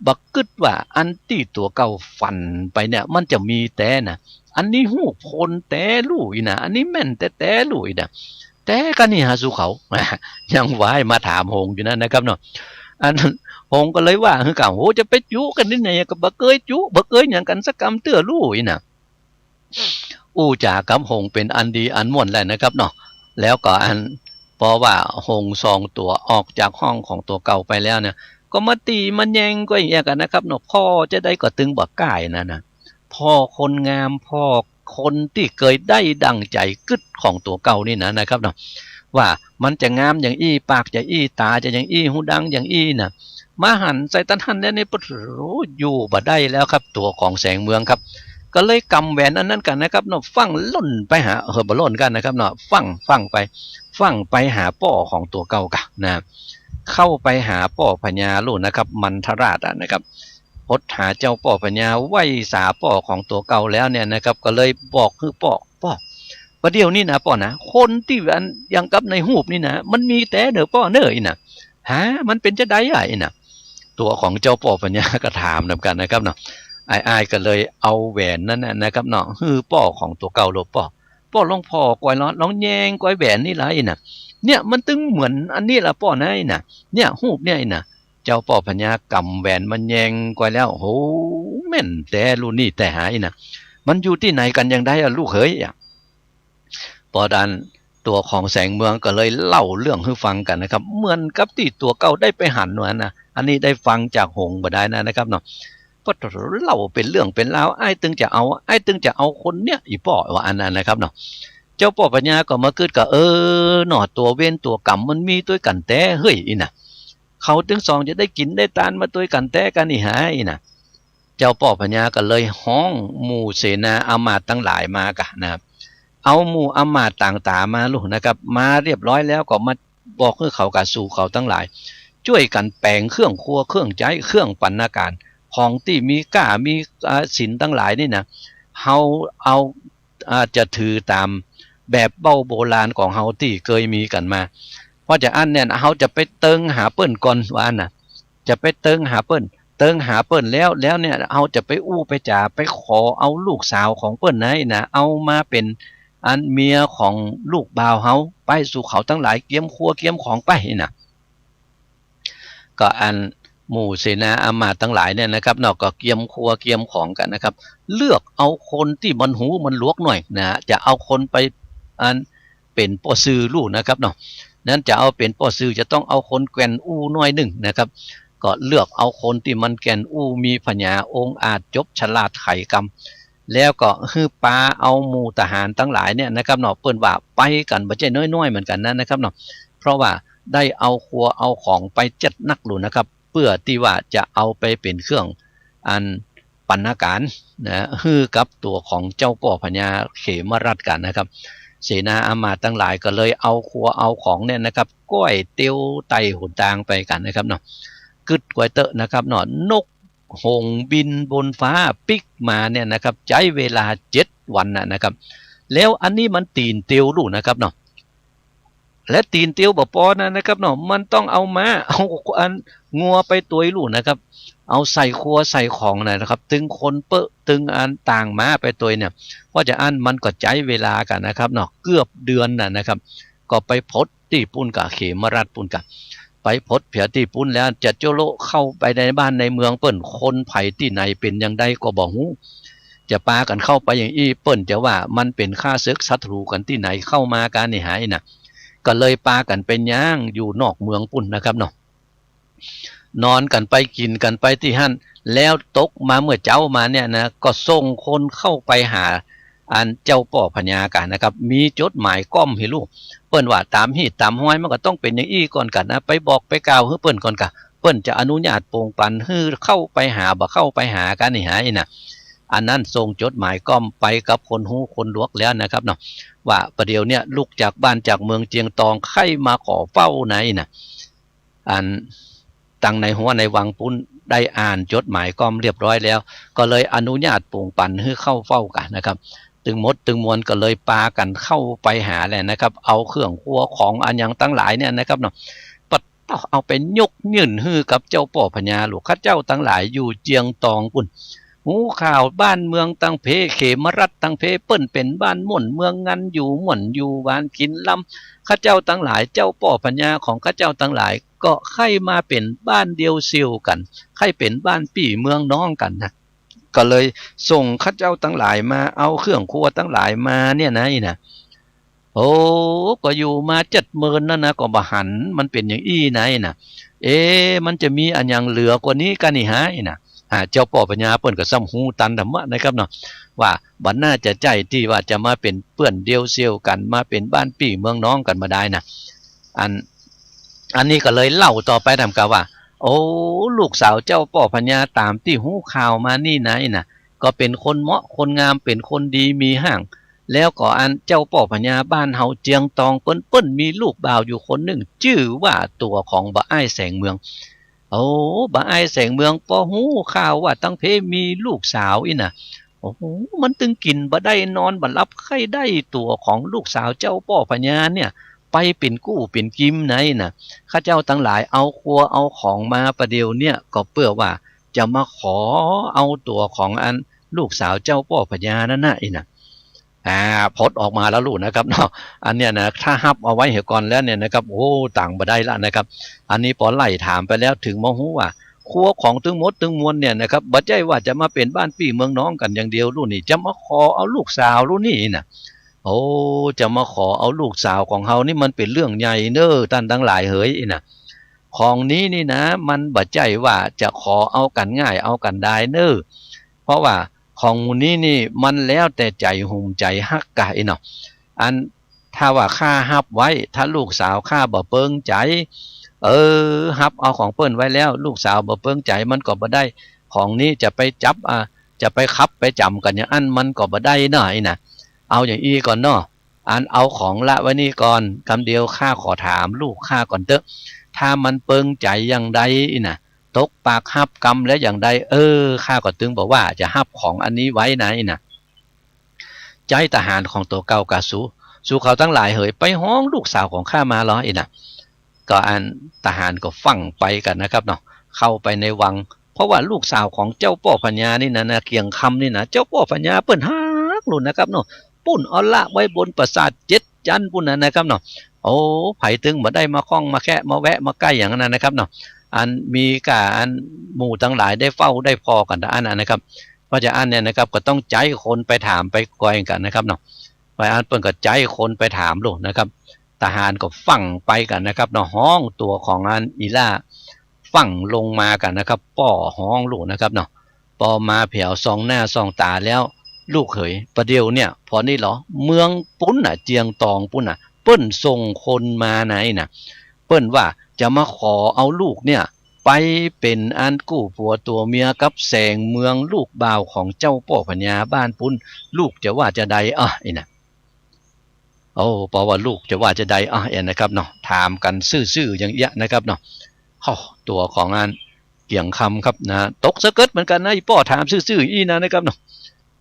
บ่กึ๊ดว่าอันตี้ตั๋วเก่าฝันไปเนี่ย มันจะมีแต๊นะ อันนี้ฮูปคนแต๊ลู่อี้นะ อันนี้แม่นแต๊ๆ ลู่อี้นะ แต๊ก่ะนี่หาสู่เขา ยังว่ามาถามหงส์อยู่นั้นนะครับเนาะ อันหงส์ก็เลยว่าหื้อก่ะ โห จะไปจุ๊กั๋นตี้ไหน ก็บ่เกยจุ๊ บ่เกยหยังกั๋นสักกำเตื้อลู่อี้นะ อู้จ๋ากับหงส์เป๋นอันดีอันม่วนแล้วนะครับเนาะ แล้วก็อัน ปอว่าหงส์สองตั๋วออกจากห้องของตั๋วเก่าไปแล้วเนี่ย ก็มาตี้มาแยงก็อย่างเงี้ยกั๋นนะครับเนาะ ผ่อจะใดก็ตึงบ่ก้านั่นนะ ผ่อคนงาม ผ่อคนตี้เกยได้ดั่งใจ๋กึ๊ดของตั๋วเก่านี่นะ นะครับเนาะ ว่ามันจะงามอย่างอี้ ปากจะอี้ ต๋าจะอย่างอี้ หูดังอย่างอี้นะ มาหันใส่ตันหั้นแล้วนี่ ปะโถ อยู่บ่ได้แล้วครับ ตั๋วของแสงเมืองครับ ก็เลยก๋ำแหวนอันนั้นกั๋นนะครับเนาะ ฟั่งล่นไปหา เออ บ่ล่นกั๋นนะครับเนาะ ฟั่ง ฟั่งไป ฟั่งไปหาป้อของตั๋วเก่ากั๋นนะ เข้าไปหาป้อพญาลูกนะครับ มันทราชอะนะครับ พบหาเจ้าป้อพญา ไหว้สาป้อของตั๋วเก่าแล้วเนี่ยนะครับ ก็เลยบอกหื้อป้อ ป้อ ประเดี๋ยวนี้นะป้อนะ คนตี้อันอย่างกับในฮูปนี่นะ มันมีแต๊เน่อป้อเน่อ อี้นะ ฮะ มันเป๋นจาใดอะ อี้นะ ตั๋วของเจ้าป้อพญาก็ถามนำกั๋นนะครับเนาะ อ้ายๆ ก็เลยเอาแหวนนั้นนะนะครับเนาะ หื้อป้อของตั๋วเก่า โล ป้อ ป้อลองผ่อก้อยลอ ลองแยงก้อยแหวนนี่ละ อี้นะ เนี่ยมันตึงเหมือนอันนี้ละป้อนะ อี้นะ เนี่ยฮูปเนี่ย อี้นะ เจ้าป้อพญาก๋ำแหวนมันแยงก้อยแล้ว โห แม่นแต๊ลูกนี่แต๊หา อี้นะ มันอยู่ตี้ไหนกั๋นอย่างใดอะลูกเหยอะ ปอดานตั๋วของแสงเมืองก็เลยเล่าเรื่องหื้อฟังกั๋นนะครับ เหมือนกับตี้ตั๋วเก่าได้ไปหันว่านะ อันนี้ได้ฟังจากหงส์บ่ดายนะนะครับเนาะ ปะโถ เล่าเป๋นเรื่องเป๋นราว อ้ายตึงจะเอา อ้ายตึงจะเอาคนเนี่ย อี้ป้อว่าอันนั้นนะครับเนาะ เจ้าป้อพญาก็มากึ๊ดก็ เออ เนาะ ตั๋วเวรตั๋วก๋รรมมันมีตวยกั๋นแต๊เฮ้ย อี้นะ เขาตึงสองจะได้กิ๋นได้ตานมาตวยกั๋นแต๊กั๋น อี้หา อี้นะ เจ้าป้อพญาก็เลยฮ้องหมู่เสนาอำมาตย์ตังหลายมากั๋นนะครับ เอาหมู่อำมาตย์ต่างๆ มาลูกนะครับ มาเรียบร้อยแล้วก็มาบอกหื้อเขากั๋น สู่เขาตังหลาย จ้วยกั๋นแป๋งเครื่องครัวเครื่องใจ๊ เครื่องบรรณาก๋าร ของตี้มีก้ามี อ่า ศิลป์ตังหลายนี่นะ เฮาเอา อ่า จะถือต๋ามแบบเบ้าโบราณของเฮาตี้เกยมีกั๋นมา เพราะจาอั้นเนี่ย เฮาจะไปเติงหาเปิ้นก่อนว่าอั้นนะ จะไปเติงหาเปิ้น เติงหาเปิ้นแล้ว แล้วเนี่ย เฮาจะไปอู้ไปจ๋า ไปขอเอาลูกสาวของเปิ้นนะ อี้นะ เอามาเป๋นอันเมียของลูกบ่าวเฮา ไปสู่เขาตังหลาย เกียมครัวเกียมของไป อี้นะ ก็อันหมู่เสนาอำมาตย์ตังหลายเนี่ยนะครับเนาะ ก็เกียมครัวเกียมของกั๋นนะครับ เลือกเอาคนตี้มันหูมันหลวกหน่อยนะ จะเอาคนไปอันเป๋นป้อสื่อลูกนะครับเนาะ นั้นจะเอาเป๋นป้อสื่อจะต้องเอาคนแก่นอู้หน้อยนึ่งนะครับ ก็เลือกเอาคนตี้มันแก่นอู้ มีผญาองอาจ จบฉลาดไขกรรม แล้วก็หื้อปาเอาหมู่ทหารตังหลายเนี่ยนะครับเนาะ เปิ้นว่าไปกั๋นบ่ใจ้น้อยๆ เหมือนกั๋นนะนะครับเนาะ เพราะว่าได้เอาครัวเอาของไปจัดนักลูกนะครับ เปื้อตี้ว่าจะเอาไปเป๋นเครื่องอันบรรณาก๋ารนะ หื้อกับตั๋วของเจ้าป้อพญาเขมรัตน์กั๋นนะครับ เสนาอำมาตย์ตังหลายก็เลยเอาครัวเอาของเนี่ยนะครับ ก้อยเตียวไต่หนตางไปกั๋นนะครับเนาะ กึ๊ดก้อยเต๊อะนะครับเนาะ นกหงส์บินบนฟ้าปิ๊กมาเนี่ยนะครับ ใจ๊เวลาเจ็ดวันนะนะครับ แล้วอันนี้มันตี๋นเตียวลูกนะครับเนาะ และตี๋นเตียวบ่ปอนะนะครับเนาะ มันต้องเอาม้า เอาอันงัวไปตวยลูกนะครับ เอาใส่ครัวใส่ของนะนะครับ ตึงคนเป๊อะ ตึงอันต่างม้าไปตวยเนี่ย เพราะจาอั้นมันก็ใจ๊เวลากั๋นนะครับเนาะ เกือบเดือนน่ะนะครับ ก็ไปพบตี้ปุ้นกะ เขมรัตน์ปุ้นกะ ไปพบเผียตี้ปุ้นแล้ว จะโจโละเข้าไปในบ้านในเมืองเปิ้น คนใผตี้ไหนเป๋นอย่างใดก็บ่ฮู้ จะปากั๋นเข้าไปอย่างอี้ เปิ้นจะว่ามันเป๋นข้าศึกศัตรู๋กั๋นตี้ไหน เข้ามากั๋น อี้หา อี้นะ ก็เลยปากั๋นไปย่างอยู่นอกเมืองปุ้นนะครับเนาะ นอนกั๋นไปกิ๋นกั๋นไปตี้หั้น แล้วตกมาเมื่อเจ๊ามาเนี่ยนะ ก็ส่งคนเข้าไปหาอันเจ้าป้อพญากั๋นนะครับ มีจดหมายก้อมหื้อลูก เปิ้นว่าต๋ามฮีตต๋ามฮอยมันก็ต้องเป๋นอย่างอี้ก่อนกั๋นนะ ไปบอกไปกล่าวหื้อเปิ้นก่อนกะ เปิ้นจะอนุญาตโป่งปันหื้อเข้าไปหาบ่เข้าไปหากั๋น อี้หา อี้นะ อันนั้นส่งจดหมายก้อมไปกับคนฮู้คนหลวกแล้วนะครับเนาะ ว่าประเดี๋ยวเนี่ยลุกจากบ้านจากเมืองเจียงตอง ใค่มาขอเฝ้าในนะ อันตังในหัวในวังปุ้นได้อ่านจดหมายก้อมเรียบร้อยแล้ว ก็เลยอนุญาตโป่งปันหื้อเข้าเฝ้ากั๋นนะครับ ตึงหมดตึงมวลก็เลยปากั๋นเข้าไปหาแหละนะครับ เอาเครื่องครัวของอันหยังตังหลายเนี่ยนะครับเนาะ ปะเต๊า เอาไปยกยื่นหื้อกับเจ้าป้อพญาลูก ข้าเจ้าตังหลายอยู่เจียงตองปุ้น ฮู้ข่าวบ้านเมืองตังเพ เขมรัตน์ตังเพ เปิ้นเป๋นบ้านม่วนเมืองงัน อยู่ม่วนอยู่หวานกิ๋นลำ ข้าเจ้าตังหลาย เจ้าป้อพญาของข้าเจ้าตังหลาย ก็ใค่มาเป๋นบ้านเดียวเสี่ยวกั๋น ใค่เป๋นบ้านปี้เมืองน้องกั๋นนะ ก็เลยส่งข้าเจ้าตังหลายมา เอาเครื่องครัวตังหลายมาเนี่ยนะ อี้นะ โอ้ ก็อยู่มาเจ็ดหมื่นแล้วนะ ก็บ่หันมันเป๋นอย่างอี้ไหนนะ เอ๊ะ มันจะมีอะหยังเหลือกว่านี้กั๋นนี่หา อี้นะ อ่า เจ้าป้อพญาเปิ้นก็ซ้ำฮู้ตันธรรมะนะครับเนาะ ว่าบ่น่าจะใจ้ตี้ว่าจะมาเป๋นเปื้อนเดียวเซี้ยวกั๋น มาเป๋นบ้านปี้เมืองน้องกั๋นบ่ได้นะ อัน อันนี้ก็เลยเล่าต่อไปถามกาว่า โอ้ ลูกสาวเจ้าป้อพญาต๋ามตี้ฮู้ข่าวมานี่ไหนนะ ก็เป๋นคนเหมาะคนงาม เป๋นคนดีมีฮ้าง แล้วก็อันเจ้าป้อพญาบ้านเฮาเจียงตองเปิ้น เปิ้นมีลูกบ่าวอยู่คนนึ่ง จื้อว่าตั๋วของบ่าอ้ายแสงเมือง โอ้ บ่าอ้ายแสงเมืองปอฮู้ข่าวว่าตังเพมีลูกสาวอี้นะ โอ้โห มันตึงกิ๋นบ่ได้นอนบ่หลับใค่ได้ตั๋วของลูกสาวเจ้าป้อพญาเนี่ย ไปเป๋นกู้เป๋นกิมไหนนะ ข้าเจ้าตังหลายเอาครัวเอาของมาประเดี๋ยวเนี่ย ก็เปื้อว่าจะมาขอเอาตั๋วของอันลูกสาวเจ้าป้อพญานั้นนะ อี้นะ อ่า พดออกมาแล้วลูกนะครับเนาะ อันเนี้ยนะ ถ้าฮับเอาไว้เหียก่อนแล้วเนี่ยนะครับ โอ้ ต่างบ่ได้ละนะครับ อันนี้ปอไล่ถามไปแล้ว ตึงมาฮู้ว่า ครัวของตึงหมดตึงมวลเนี่ยนะครับ บ่ใจ้ว่าจะมาเป๋นบ้านปี้เมืองน้องกั๋นอย่างเดียวลูกนี่ จะมาขอเอาลูกสาวลูกนี่นะ โอ้ จะมาขอเอาลูกสาวของเฮานี่มันเป๋นเรื่องใหญ่เน้อ ต้านตังหลายเหย อี้นะ ของนี้นี่นะ มันบ่ใจ้ว่าจะขอเอากั๋นง่ายเอากั๋นดายเน้อ เพราะว่าของหมู่นี้นี่มันแล้วแต่ใจ๋หงใจ๋ฮักกา อี้เนาะ อัน ถ้าว่าข้าฮับไว้ ถ้าลูกสาวข้าบ่เปิงใจ๋ เออ ฮับเอาของเปิ้นไว้แล้ว ลูกสาวบ่เปิงใจ๋ มันก็บ่ได้ ของนี้จะไปจับ อ่า จะไปขับไปจ๋ำกั๋นอย่างอั้น มันก็บ่ได้เนาะ อี้นะ เอาอย่างอี้ก่อนเนาะ อันเอาของละไว้นี่ก่อน กำเดียวข้าขอถามลูกข้าก่อนเต๊อะ ถ้ามันเปิงใจ๋อย่างใด อี้นะ ตกปากฮับกำแล้วอย่างใด เออ ข้าก็ตึงบ่ว่าจะฮับของอันนี้ไว้นะ อี้นะ ใจ๊ทหารของตั๋วเก่ากาสู สูเขาตังหลายเหย ไปฮ้องลูกสาวของข้ามาลอ อี้นะ ก็อันทหารก็ฟั่งไปกั๋นนะครับเนาะ เข้าไปในวัง เพราะว่าลูกสาวของเจ้าป้อพญานี่นะ นะ เกียงคำนี่นะ เจ้าป้อพญาเปิ้นฮักลูกนะครับเนาะ ปู๊นเอาละไว้บนปราสาทเจ็ดจั๊นปู๊นนะนะครับเนาะ โอ้ ใผตึงบ่ได้มาข้องมาแคะมาแวะมาใก้อย่างนั้นนะครับเนาะ อันมีก้าอันหมู่ตังหลายได้เฝ้าได้ผ่อกั๋นตะอั้นนะครับ เพราะจะอั้นเนี่ยนะครับ ก็ต้องใจ๊คนไปถามไปกอยกั๋นนะครับเนาะ ไปอั้นเปิ้นก็ใจ๊คนไปถามลูกนะครับ ทหารก็ฟั่งไปกั๋นนะครับเนาะ ฮ้องตั๋วของอันอีหล้า ฟั่งลงมากั๋นนะครับ ป้อฮ้องลูกนะครับเนาะ ปอมาแผวส่องหน้าส่องต๋าแล้ว ลูกเขย ประเดี๋ยวเนี่ย พอนี้ลอ เมืองปู๊นน่ะ เจียงตองปู๊นน่ะ เปิ้นส่งคนมาไหนน่ะ เปิ้นว่าจะมาขอเอาลูกเนี่ย ไปเป๋นอันกู้ผัวตั๋วเมียกับแสงเมืองลูกบ่าวของเจ้าป้อพญาบ้านปู๊น ลูกจะว่าจะใด อ่ะ อี้นะ โอ้ ปอว่าลูกจะว่าจะใด อ่ะ อี้นะครับเนาะ ถามกั๋นซื่อๆ อย่างเอี้ยนะครับเนาะ โอ้ ตั๋วของอันเกียงคำครับนะ ตกสะเกิดเหมือนกั๋นนะ อีป้อถามซื่อๆ อี้นะนะครับเนาะ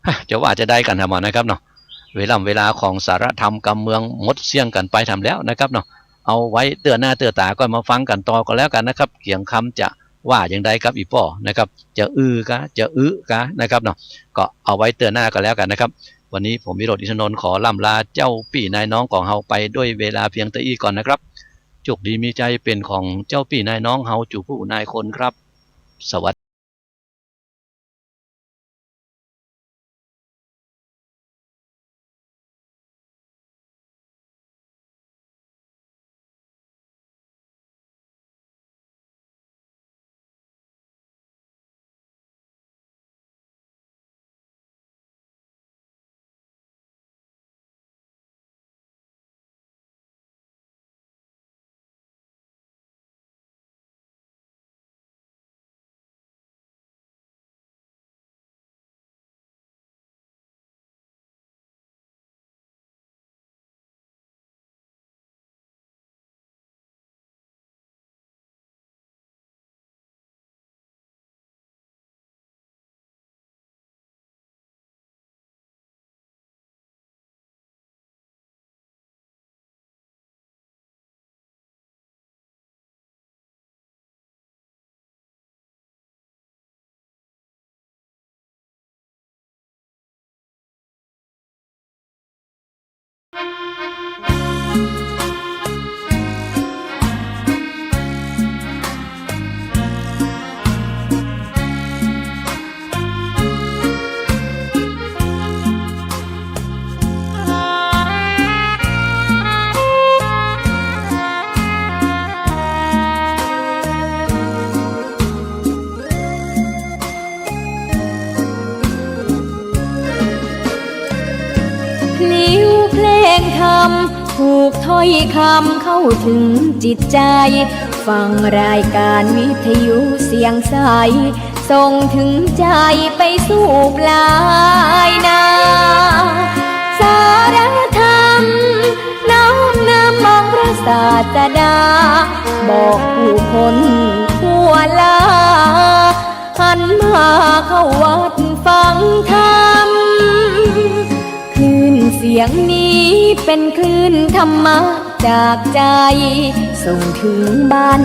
ฮะ จะว่าจะใดกั๋นทำไมนะครับเนาะ เวล่ำเวลาของสาระธรรมกำเมืองหมดเสี้ยงกั๋นไปทำแล้วนะครับเนาะ เอาไว้เตื้อหน้าเตื้อต๋าก็มาฟังกั๋นต่อก็แล้วกั๋นนะครับ เกียงคำจะว่าอย่างใดกับอีป้อนะครับ จะอือกา จะอึกานะครับเนาะ ก็เอาไว้เตื้อหน้าก็แล้วกั๋นนะครับ วันนี้ผมวิโรจน์ อินทนนท์ ขอล่ำลาเจ้าปี้นายน้องของเฮาไปด้วยเวลาเพียงเต้าอี้ก่อนนะครับ โจคดีมีชัยเป๋นของเจ้าปี้นายน้องเฮาจู๋ผู้นายคนครับ สวัสดี ลิ้วเพลงธรรม ผูกถ้อยคำเข้าถึงจิตใจ ฟังรายการวิทยุเสียงใส ส่งถึงใจไปสู่ปลายนา สารธรรม น้อมนำองค์พระศาสดา บอกผู้คนทั่วลา หันมาเข้าวัดฟังธรรม คลื่นเสียงนี้เป็นคลื่นธรรมะจากใจ ส่งถึงบ้าน